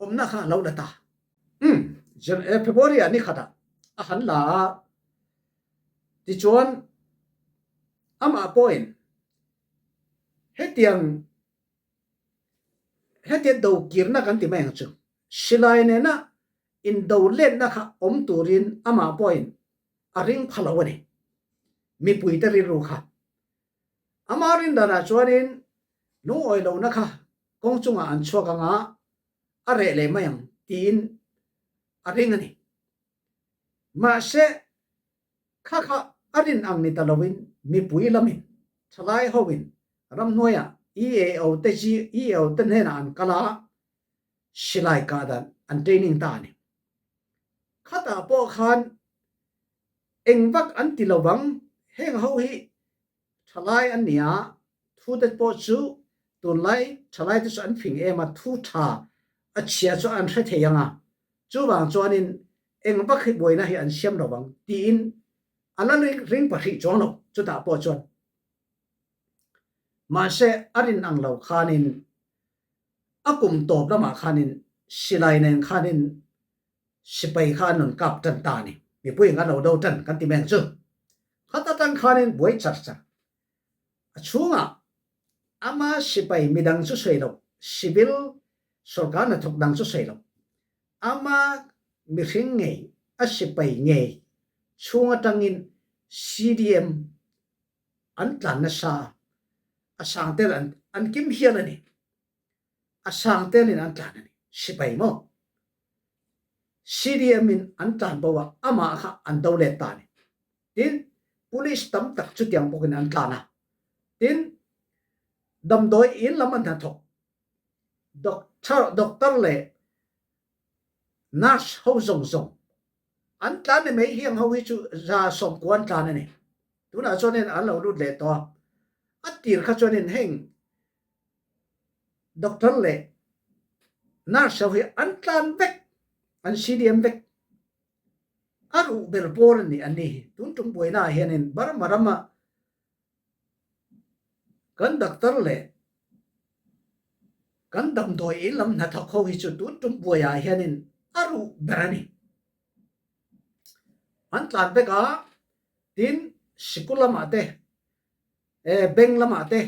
awmna kha a lo la ta. Hmm, Jan-, eh, February ah ni khat ah a han la a. Tichuan, amah pawhin hetiang, hetiang do kirna kan ti mai ang chu, silai nena indo letna kha awm turin amah pawhin a ring pha lo a ni. Mipuite rilru kha. Ama rin danah chuanin lungawi lohna kha kawng chungah an chhuak anga, a reh leh mai ang tiin a ring a ni. Mahse, kha kha a rin ang ni ta lovin, mipui lamin, ṭhalai hoin, ramhnuaia E A O te chi, E A O te hnenah an kal a, silai kah dan an training ta a ni. Khatah pawh khan eng vak an ti lo vang, heng ho hi ṭhalai an ni a, thu te pawh chu tunlai ṭhalai te chu an fing em a, thu ṭha a chhia chu an hre thei ang a, chuvang chuanin eng vak hi buaina hi an siam lo vang tiin a la ring, ring pahrih chuang lo chutah pawh chuan. Mahse, a rin ang lo khanin, a kum tawp lamah khanin, silai nen khanin sipai kha an rawn kap ṭan ta a ni. Mipui eng an lo do ṭan kan ti mai ang chu. Khata ṭang khanin buai char char. A chhungah ama sipai midang chu sawi lo, civil sorkar hnathawk dang chu sawi lo, ama mihring ngei, a sipai ngei chhung aṭangin C D M an tlan nasa a, a Sangtel an, an kim hial a ni. A Sangtelin an tlan a ni, sipai maw? C D M in an tlan bo a, amah kha an do let ta a ni. Tin, police tam tak chutiang bawkin an tlan a. Tin, damdawi in lam a hnathawk, doctor, doctor leh nurse ho zawng zawng an tlan ni mai. Hiang ho hi chu za sawmkua an tlan a ni. Tunah chuanin an lo lut leh tawh a, a tir kha chuanin heng doctor leh nurse ho hi an tlan vek, an C D M vek. A ruh ber pawl a ni an ni hi. Tun ṭum buaina hianin Burma rama kan doctor leh kan damdawi in lam hnathawk ho hi chu tun ṭum buaiah hianin a ruh ber a ni. An tlan vek a, tin, sikul lamah te, eh, bank lamah te,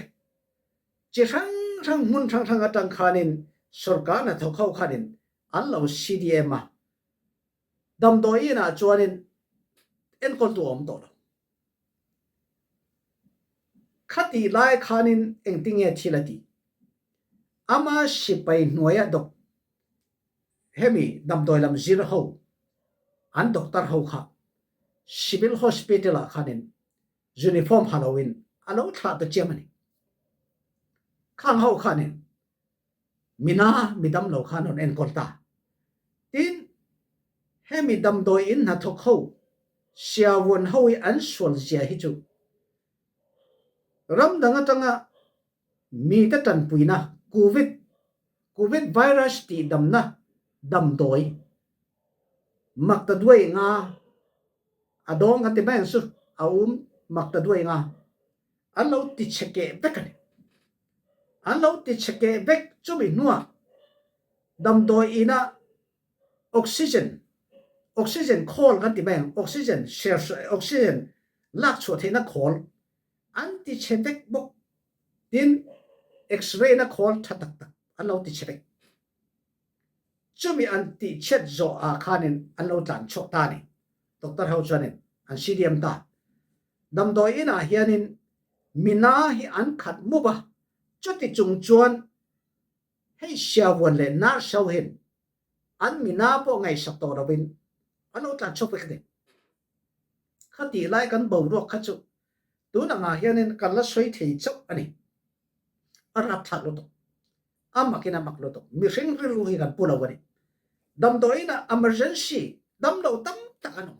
chi hrang hrang, hmun hrang hrang aṭang khanin sorkar hnathawk ho khanin an lo C D M a. Damdawi inah chuanin enkawltu a awm tawh lo. Khati lai khanin engtin nge thil a tih? Ama sipai hnuaia dawk, hemi damdawi lam zir ho, an doctor ho kha civil hospital ah khanin uniform ha loin a lo thlah ta chiam a ni. Khang ho khanin mina, midam lo khan an enkawl ta. Tin, hemi damdawi in hnathawk ho, siavuan ho hi an sual zia hi chu ram dang aṭanga mite ṭanpuina, covid, covid virus tihdamna damdawi, maktaduai nga, a dawng kan ti mai ang chu, a um, maktaduai nga an lo tichhe keh vek a ni. An lo tichhe keh vek. Chumi hnuah damdawi ina oxygen, oxygen khawl kan ti mai ang, oxygen share, oxygen lak chhuah theihna khawl an tichhe vek bawk. Tin, X-ray na khawl ṭha tak tak an lo tichhe vek. Chumi an tihchhiat zawh ah khanin an lo tlan chhuak ta a ni. Doctor ho chuanin an C D M ta. Damdawi inah hianin mina hi an khat mup a, Chuti chung chuan hei siavuan leh nurse ho hin an mina pawh ngaihsak tawh lovin an lo tlan chawk vek a ni. Khatih lai kan boruak kha chu tun angah hianin kan la sawi thei chauh a ni. A rapthlak lutuk, a makin a mak lutuk, mihring rilru hi kan pu lo a ni. Damdawiinah emergency damlo tam tak an awm.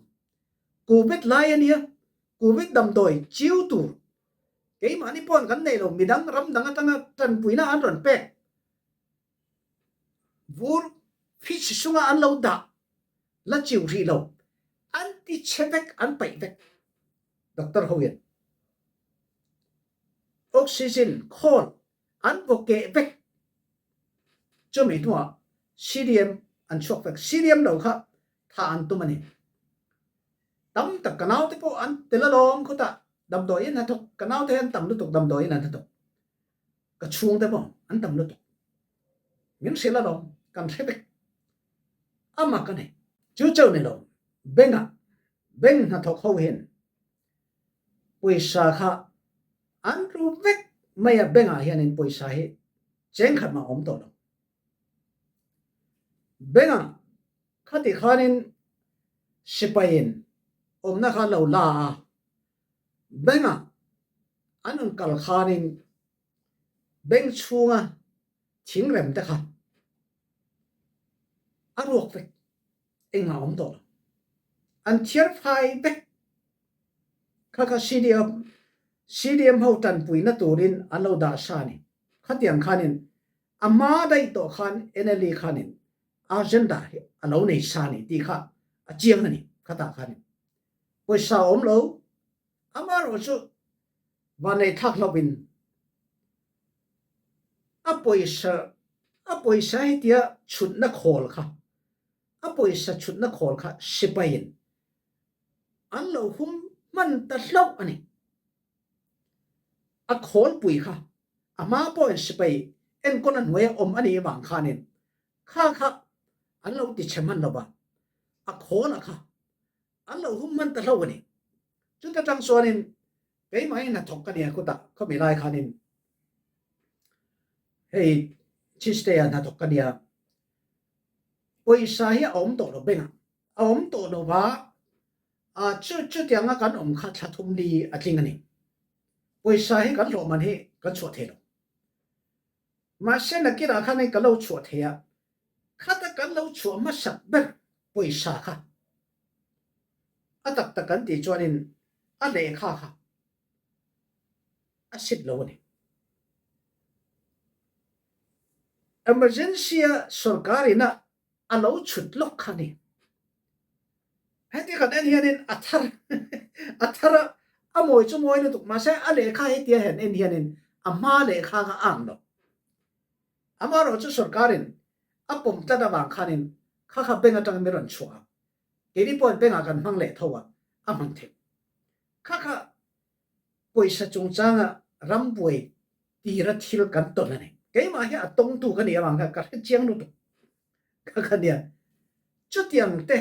Covid lai a nia, Covid damdawi chiu tur keimahni pawn kan nei lo, midang ram dang atanga tanpuina an rawn pek. Vur fridge sunga an lo dah, la chiu hrih lo, an ti chhe vek, an paih vek. Doctor ho in oxygen khawl an vaw keh vek. Chumi hnuah C D M an chhuak vek, C D M lo kha thah an tum a ni. Tam tak ka naute pawh an tel alawm khawtah, damdawiin an hnathawk, ka naute an tam lutuk, damdawiin an hnathawk. Ka chhungte pawh an tam lutuk. Min hrilh alawm, kan hre vek. A mak a ni. Chu chauh ni lo, bank-ah, bank hnathawk ho hin pawisa kha an ru vek mai a, bank-ah hianin pawisa hi cheng khat mah awm tawh lo. Bank-ah khatih khanin sipaiin awmna kha lo la a, bank-ah an rawn kal khanin bank chhunga thingrem te kha a ruak vek, engmah awm tawh lo. An thiar fai vek. Kha kha C D M, C D M ho tanpuina turin an lo dah sa a ni. Khatiang khanin a hma daih tawh khan N L E khanin agenda hi a lo nei sa a ni tih kha a chiang a ni. Khatah khanin pawisa awm lo, amaherawhchu vanneihthlak hlauhin a pawisa, a pawisa hetia chhutna khawl kha, a pawisa chhutna khawl kha sipaiin an lo hum hman ta hlauh a ni. A khawlpui kha, a hma pawhin sipai enkawlna hnuaia awm a nih avang khanin kha kha an lo tichhe hman lo va, a khawla kha an lo hum hman ta hlauh a ni. Chuta tang chuanin keimah hi hnathawk ka nia, khutah khawmi lai khanin hei Tuesday-a hnathawk ka nia. Pawisa hi a awm tawh lo, bank-ah a awm tawh lo va, a chu, chutianga kan awm kha thla thum li a tling a ni. Pawisa hi kan hlawhman hi kan chhuah thei lo. Mahse, nakinah khan ka lo chhuah thei a, khata kan lo chhuah hmasak ber pawisa kha a tak tak kan tih chuanin a lehkha kha a sit lo a ni. Emergency-a sawrkarin a lo chhut lawk kha ni. Heti kan en hianin a thar, a thar a, a mawi chu mawi lutuk, mahse, a lehkha hetia hen en hianin a hma lehkha kha a ang lo. Amaherawhchu sawrkarin a pawm tlat avang khanin kha kha bank aṭang min rawn chhuah a, keini pawhin bank-ah kan hmang leh tho a, a hman theih. Kha kha pawisa chungchanga ram buai tira thil kan tawn a ni. Keimah hi a tawngtu ka nih avang kha ka hre chiang lutuk. Kha kha nia. Chutiang te,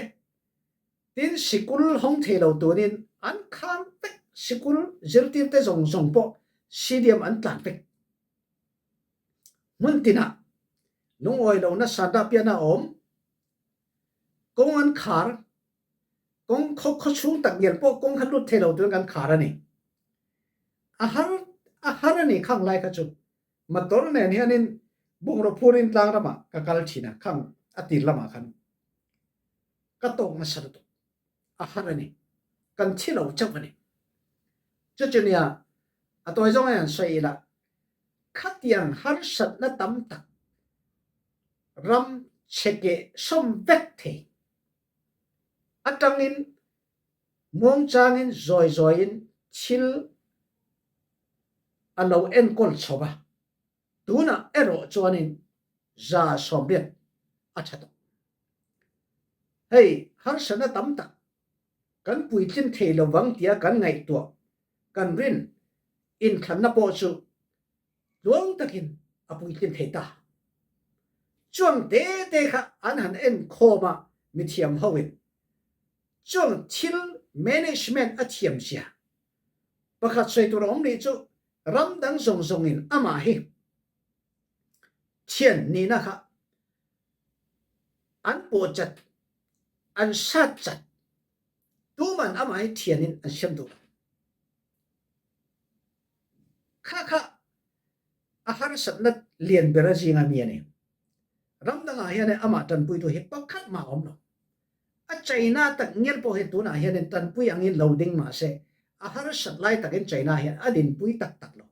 tin, sikul hawng thei lo turin an khang vek, sikul zirtirte zawng zawng pawh C D M an tlan vek. Hmun tinah lungawi lohna sanda piahna a awm, kawng an khar, kawng khaw, khaw chhung tak ngial pawh kawng kha lut thei lo turin kan khar a ni. A har, a har a ni khang lai kha chu. Motor nen hianin bungraw phurin tlang ramah ka kal ṭhin a, khang a tir lamah khan ka tawk nasa lutuk. A har a ni, kan thi lo chauh a ni. Chu chu nia, a tawi zawng hian sawi ila, khatiang harsatna tam tak ram chhe keh sawm vek thei aṭangin, muangchangin, zawi zawiin thil a lo enkawl chho va, tunah erawh chuanin za sawmriat a ṭha tawh. Hei, harsatna tam tak kan puitlin thei lo vang tia kan ngaihtuah, kan rin inthlanna pawh chu tluang takin a puitlin thei ta. Chuang te te kha an han en khawm a, mithiam hoin chuang thil management a thiam zia. Pakhat sawi tur a awm nih chu, ram dang zawng zawngin amah hi thian nihna kha an pawh chat, an sat chat, tuman amah hi thianin an siam duh lo. Kha kha a harsatna lian ber a zing a mi a ni. Ram dangah hian amah ṭanpuitu hi pakhat mah a awm lo. A China tak ngial pawh hi tunah hian ṭanpui angin lo ding mah se, a harsat lai takin China hian a dinpui tak tak lo.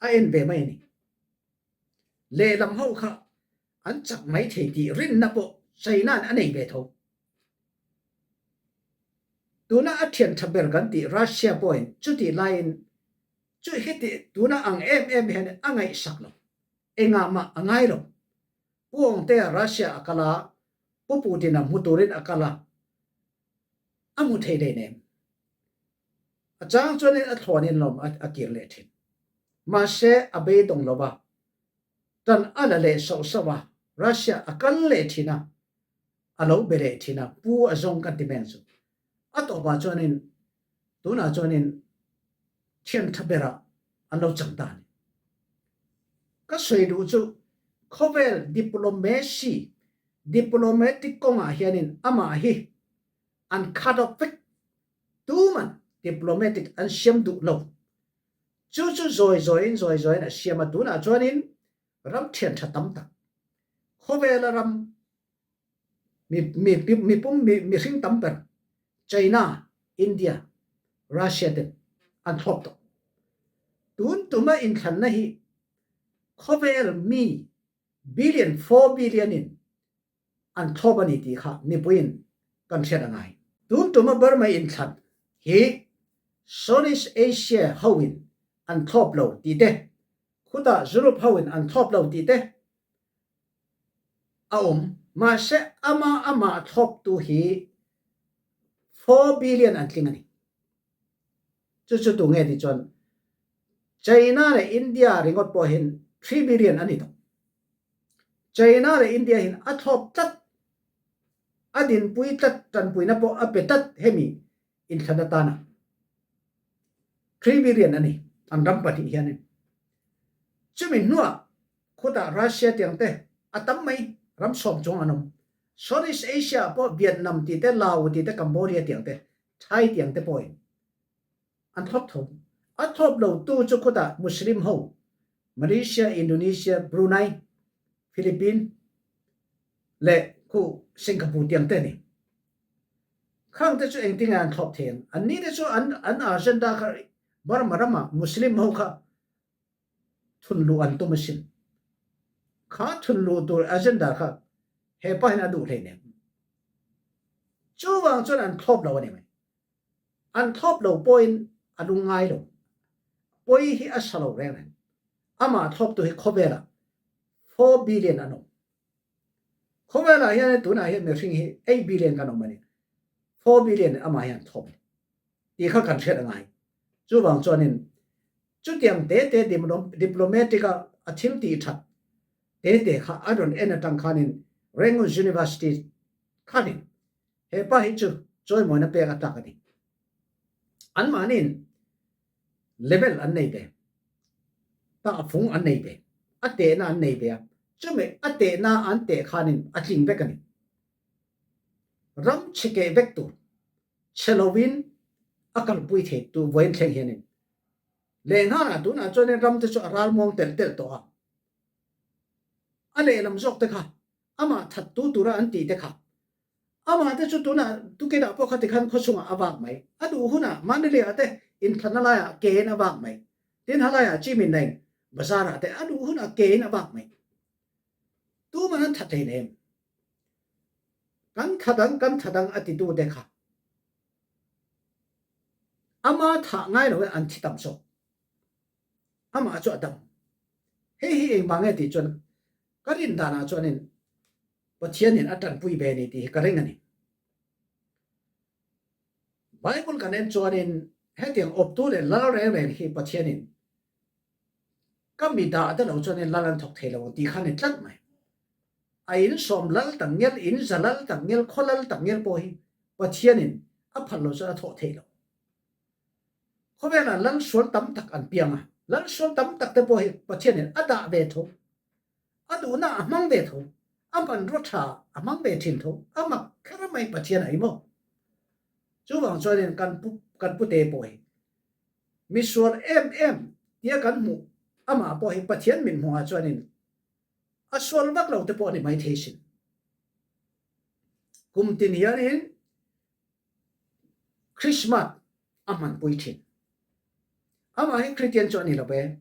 A en ve mai a ni. Lehlam ho kha an chak mai thei tih rinna pawh China-in a nei ve tho. Tuna a ṭhian ṭha ber kan tih Russia pawhin chuti laiin chu hiti tuna ang em em hian a ngaihsak lo. Engah mah a ngai lo. Pu Awngtea Russia a kal a, Pu Putin-a hmu turin a kal a, a hmu thei daih nem. A chang chuanin a thlawnin lawm a, a kir leh ṭhin. Mahse, a beidawng lo va, ṭan a la leh sauh sauh a, Russia a kal leh ṭhin a, a lo be leh ṭhin a, pu a zawng kan ti mai ang chu. A tawpah chuanin, tunah chuanin ṭhian ṭha berah an lo chang ta a ni. Ka sawi duh chu, khawvel diplomacy, diplomatic kawngah hianin amah hi an cut off vek, tuman diplomatic an siam duh lo. Chu chu zawi zawiin, zawi zawiin a siam a, tunah chuanin ram ṭhian ṭha tam tak, khawvela ram mi, mi, mi, mipum, mi, mihring tam ber, China, India, Russia ten an thlawp tawh. Tun tuma inthlanna hi khawvel mi billion, four billion-in an thlawp a ni tih kha mipuiin kan hriat a ngai. Tun tuma Burma inthlan hi Southeast Asia hoin an thlawp lo tih te, khutah Europe hoin an thlawp lo tih te a awm. Mahse, ama, ama thlawptu hi four billion an tling a ni. Chu chu tu nge ti chuan, China leh India ringawt pawh hin three billion a ni tawh. China leh India hin a thlawp tlat, a dinpui tlat, ṭanpuina pawh a pe tlat hemi inthlan atana three billion a ni, an ram pahnih hianin. Chumi hnuah khutah Russia tiang te a tam mai, ram sawm chuang an awm. Southeast Asia pawh Vietnam tih te, Laos tih te, Cambodia tiang te, Thai tiang te pawhin an thlawp tho. A thlawp lo tu chu khutah Muslim ho, Malaysia, Indonesia, Brunei, Philippines leh khu Singapore tiang te a ni. Khang te chu engtinge an thlawp thei ang? An ni te chu an, an agenda kha Burma rama Muslim ho kha thun luh an tum asin. Kha thun luh tur agenda kha hepa hin a duh hlei nem. Chuvang chuan an thlawp lo a ni mai. An thlawp lo pawhin a lungngai lo. Pawi hi a sa lo reng reng. Amah thlawptu hi khawvela four billion an awm. Khawvelah hian tunah hian mihring hi eight billion kan awm a ni. Four billion amah hian thlawp tih kha kan hriat a ngai. Chuvang chuanin chutiang te te diplo-, diplomatic-a a thil tih ṭhat te te kha a rawn en aṭang khanin Rangoon University khanin hepa hi chu chawimawina pek a tak a ni. Anmahniin level an nei ve, tahfung an nei ve, a tehna an nei ve a, chumi a tehna an teh khanin a tling vek a ni. Ram chhe keh vek tur, chhe lovin a kalpui thei tu vawiin thleng hianin, leh nghana tunah chuanin ram te chu a ralmuang telh telh tawh a, a lehlam zawk te kha, amah thattu tura an tih te kha, amah te chu tunah tukinah pawh kha tikhan khaw chhungah a vak mai. A duh hunah Mandalay-ah te inthlanna laiah kein a vak mai. Tin halaiah Chi Min Daeng bazar-ah te a duh hunah kein a vak mai. Tuman an that thei lem. Kan that ang, kan that ang a titu te kha, ama thah ngai lo an thi tam saw. Amah chu a dam. Hei hi engmah nge tih chuan ka rin danah chuanin Pathianin a ṭanpui ve a ni tih hi ka ring a ni. Bible kan en chuanin hetiang awptu leh lal reng reng hi Pathianin ka mi dah te lo chuanin lal an thawk thei lo tih kha ni tlat mai. A in sawm lal tak ngial, in za lal tak ngial, khaw lal tak ngial pawh hi Pathianin a phal lo chuan a thawh thei lo. Khawvelah lal sual tam tak an piang a, lal sual tam tak te pawh hi Pathianin a dah ve tho. A duhna a hmang ve tho, a manrawṭha a hmang ve ṭhin tho, a mak kher a mai Pathian a hi maw? Chuvang chuanin kan pu, kan pute pawh hi misual em em tia kan hmuh, amah pawh hi Pathian min hmuhah chuanin a sual vak lo te pawh a ni mai thei sin. Kum tin hianin Christmas a hmanpui ṭhin. Amah hi Christian chu a ni lo ve.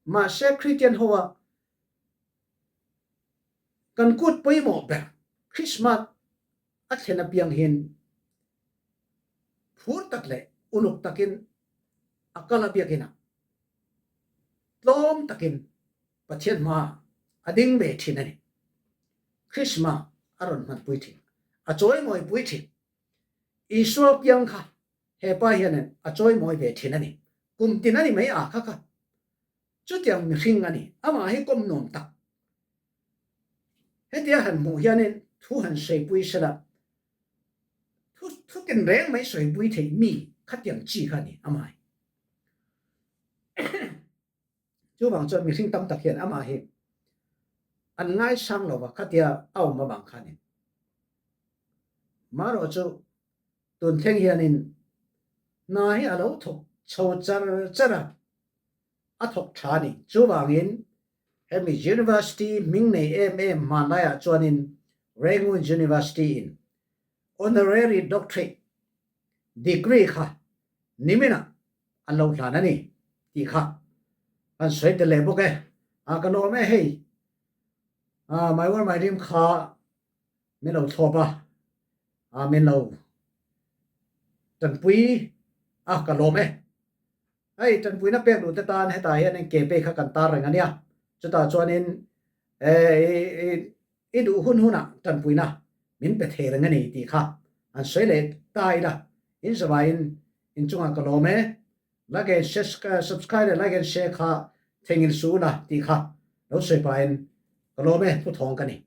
Mahse, Christian ho a kan kut pawimawh ber Christmas a thlen apiang hin phur tak leh uluk takin a kal a biakinah tlawm takin Pathian hma a ding ve ṭhin a ni. Christmas a rawn hmanpui ṭhin, a chawimawipui ṭhin. Isua piang kha he pa hianin a chawimawi ve ṭhin a ni. Kum tin a ni mai a kha kha. Chutiang mihring a ni. Amah hi kawm nuam tak. Hetia han hmuh hianin thu han sawipui sela. Thu, thu tin reng mai sawipui theih mi khatiang chi kha a ni amah hi. Chuvang chuan mihring tam tak hian amah hi an ngaisang lo va khatia a awm avang khanin. Marawh chu tun thleng hianin hna hi a lo thawk chho char char a, a thawk ṭha a ni. Chuvangin hemi university hming nei em em hmanlaiah chuanin Rangoon University in honorary doctorate degree kha niminah an lo hlan a ni tih kha an sawi tel leh bawk e. A, ka lawm e hei. A, my word my dream kha min lo thlawp a, a, min lo ṭanpui a, ka lawm e. Hei, ṭanpuina pek duh te tan hetah hian ke pe kha kan tar reng a nia. Chutah chuanin, e, i, i, i duh hun hunah ṭanpuina min pe thei reng a ni tih kha an sawi leh ta ila. In zavaiin in chungah ka lawm e. Like and share, eh, subscribe leh like and share kha thengin suh ula tih kha lo sawi pahin ka lawm e, Pu Thawng ka ni.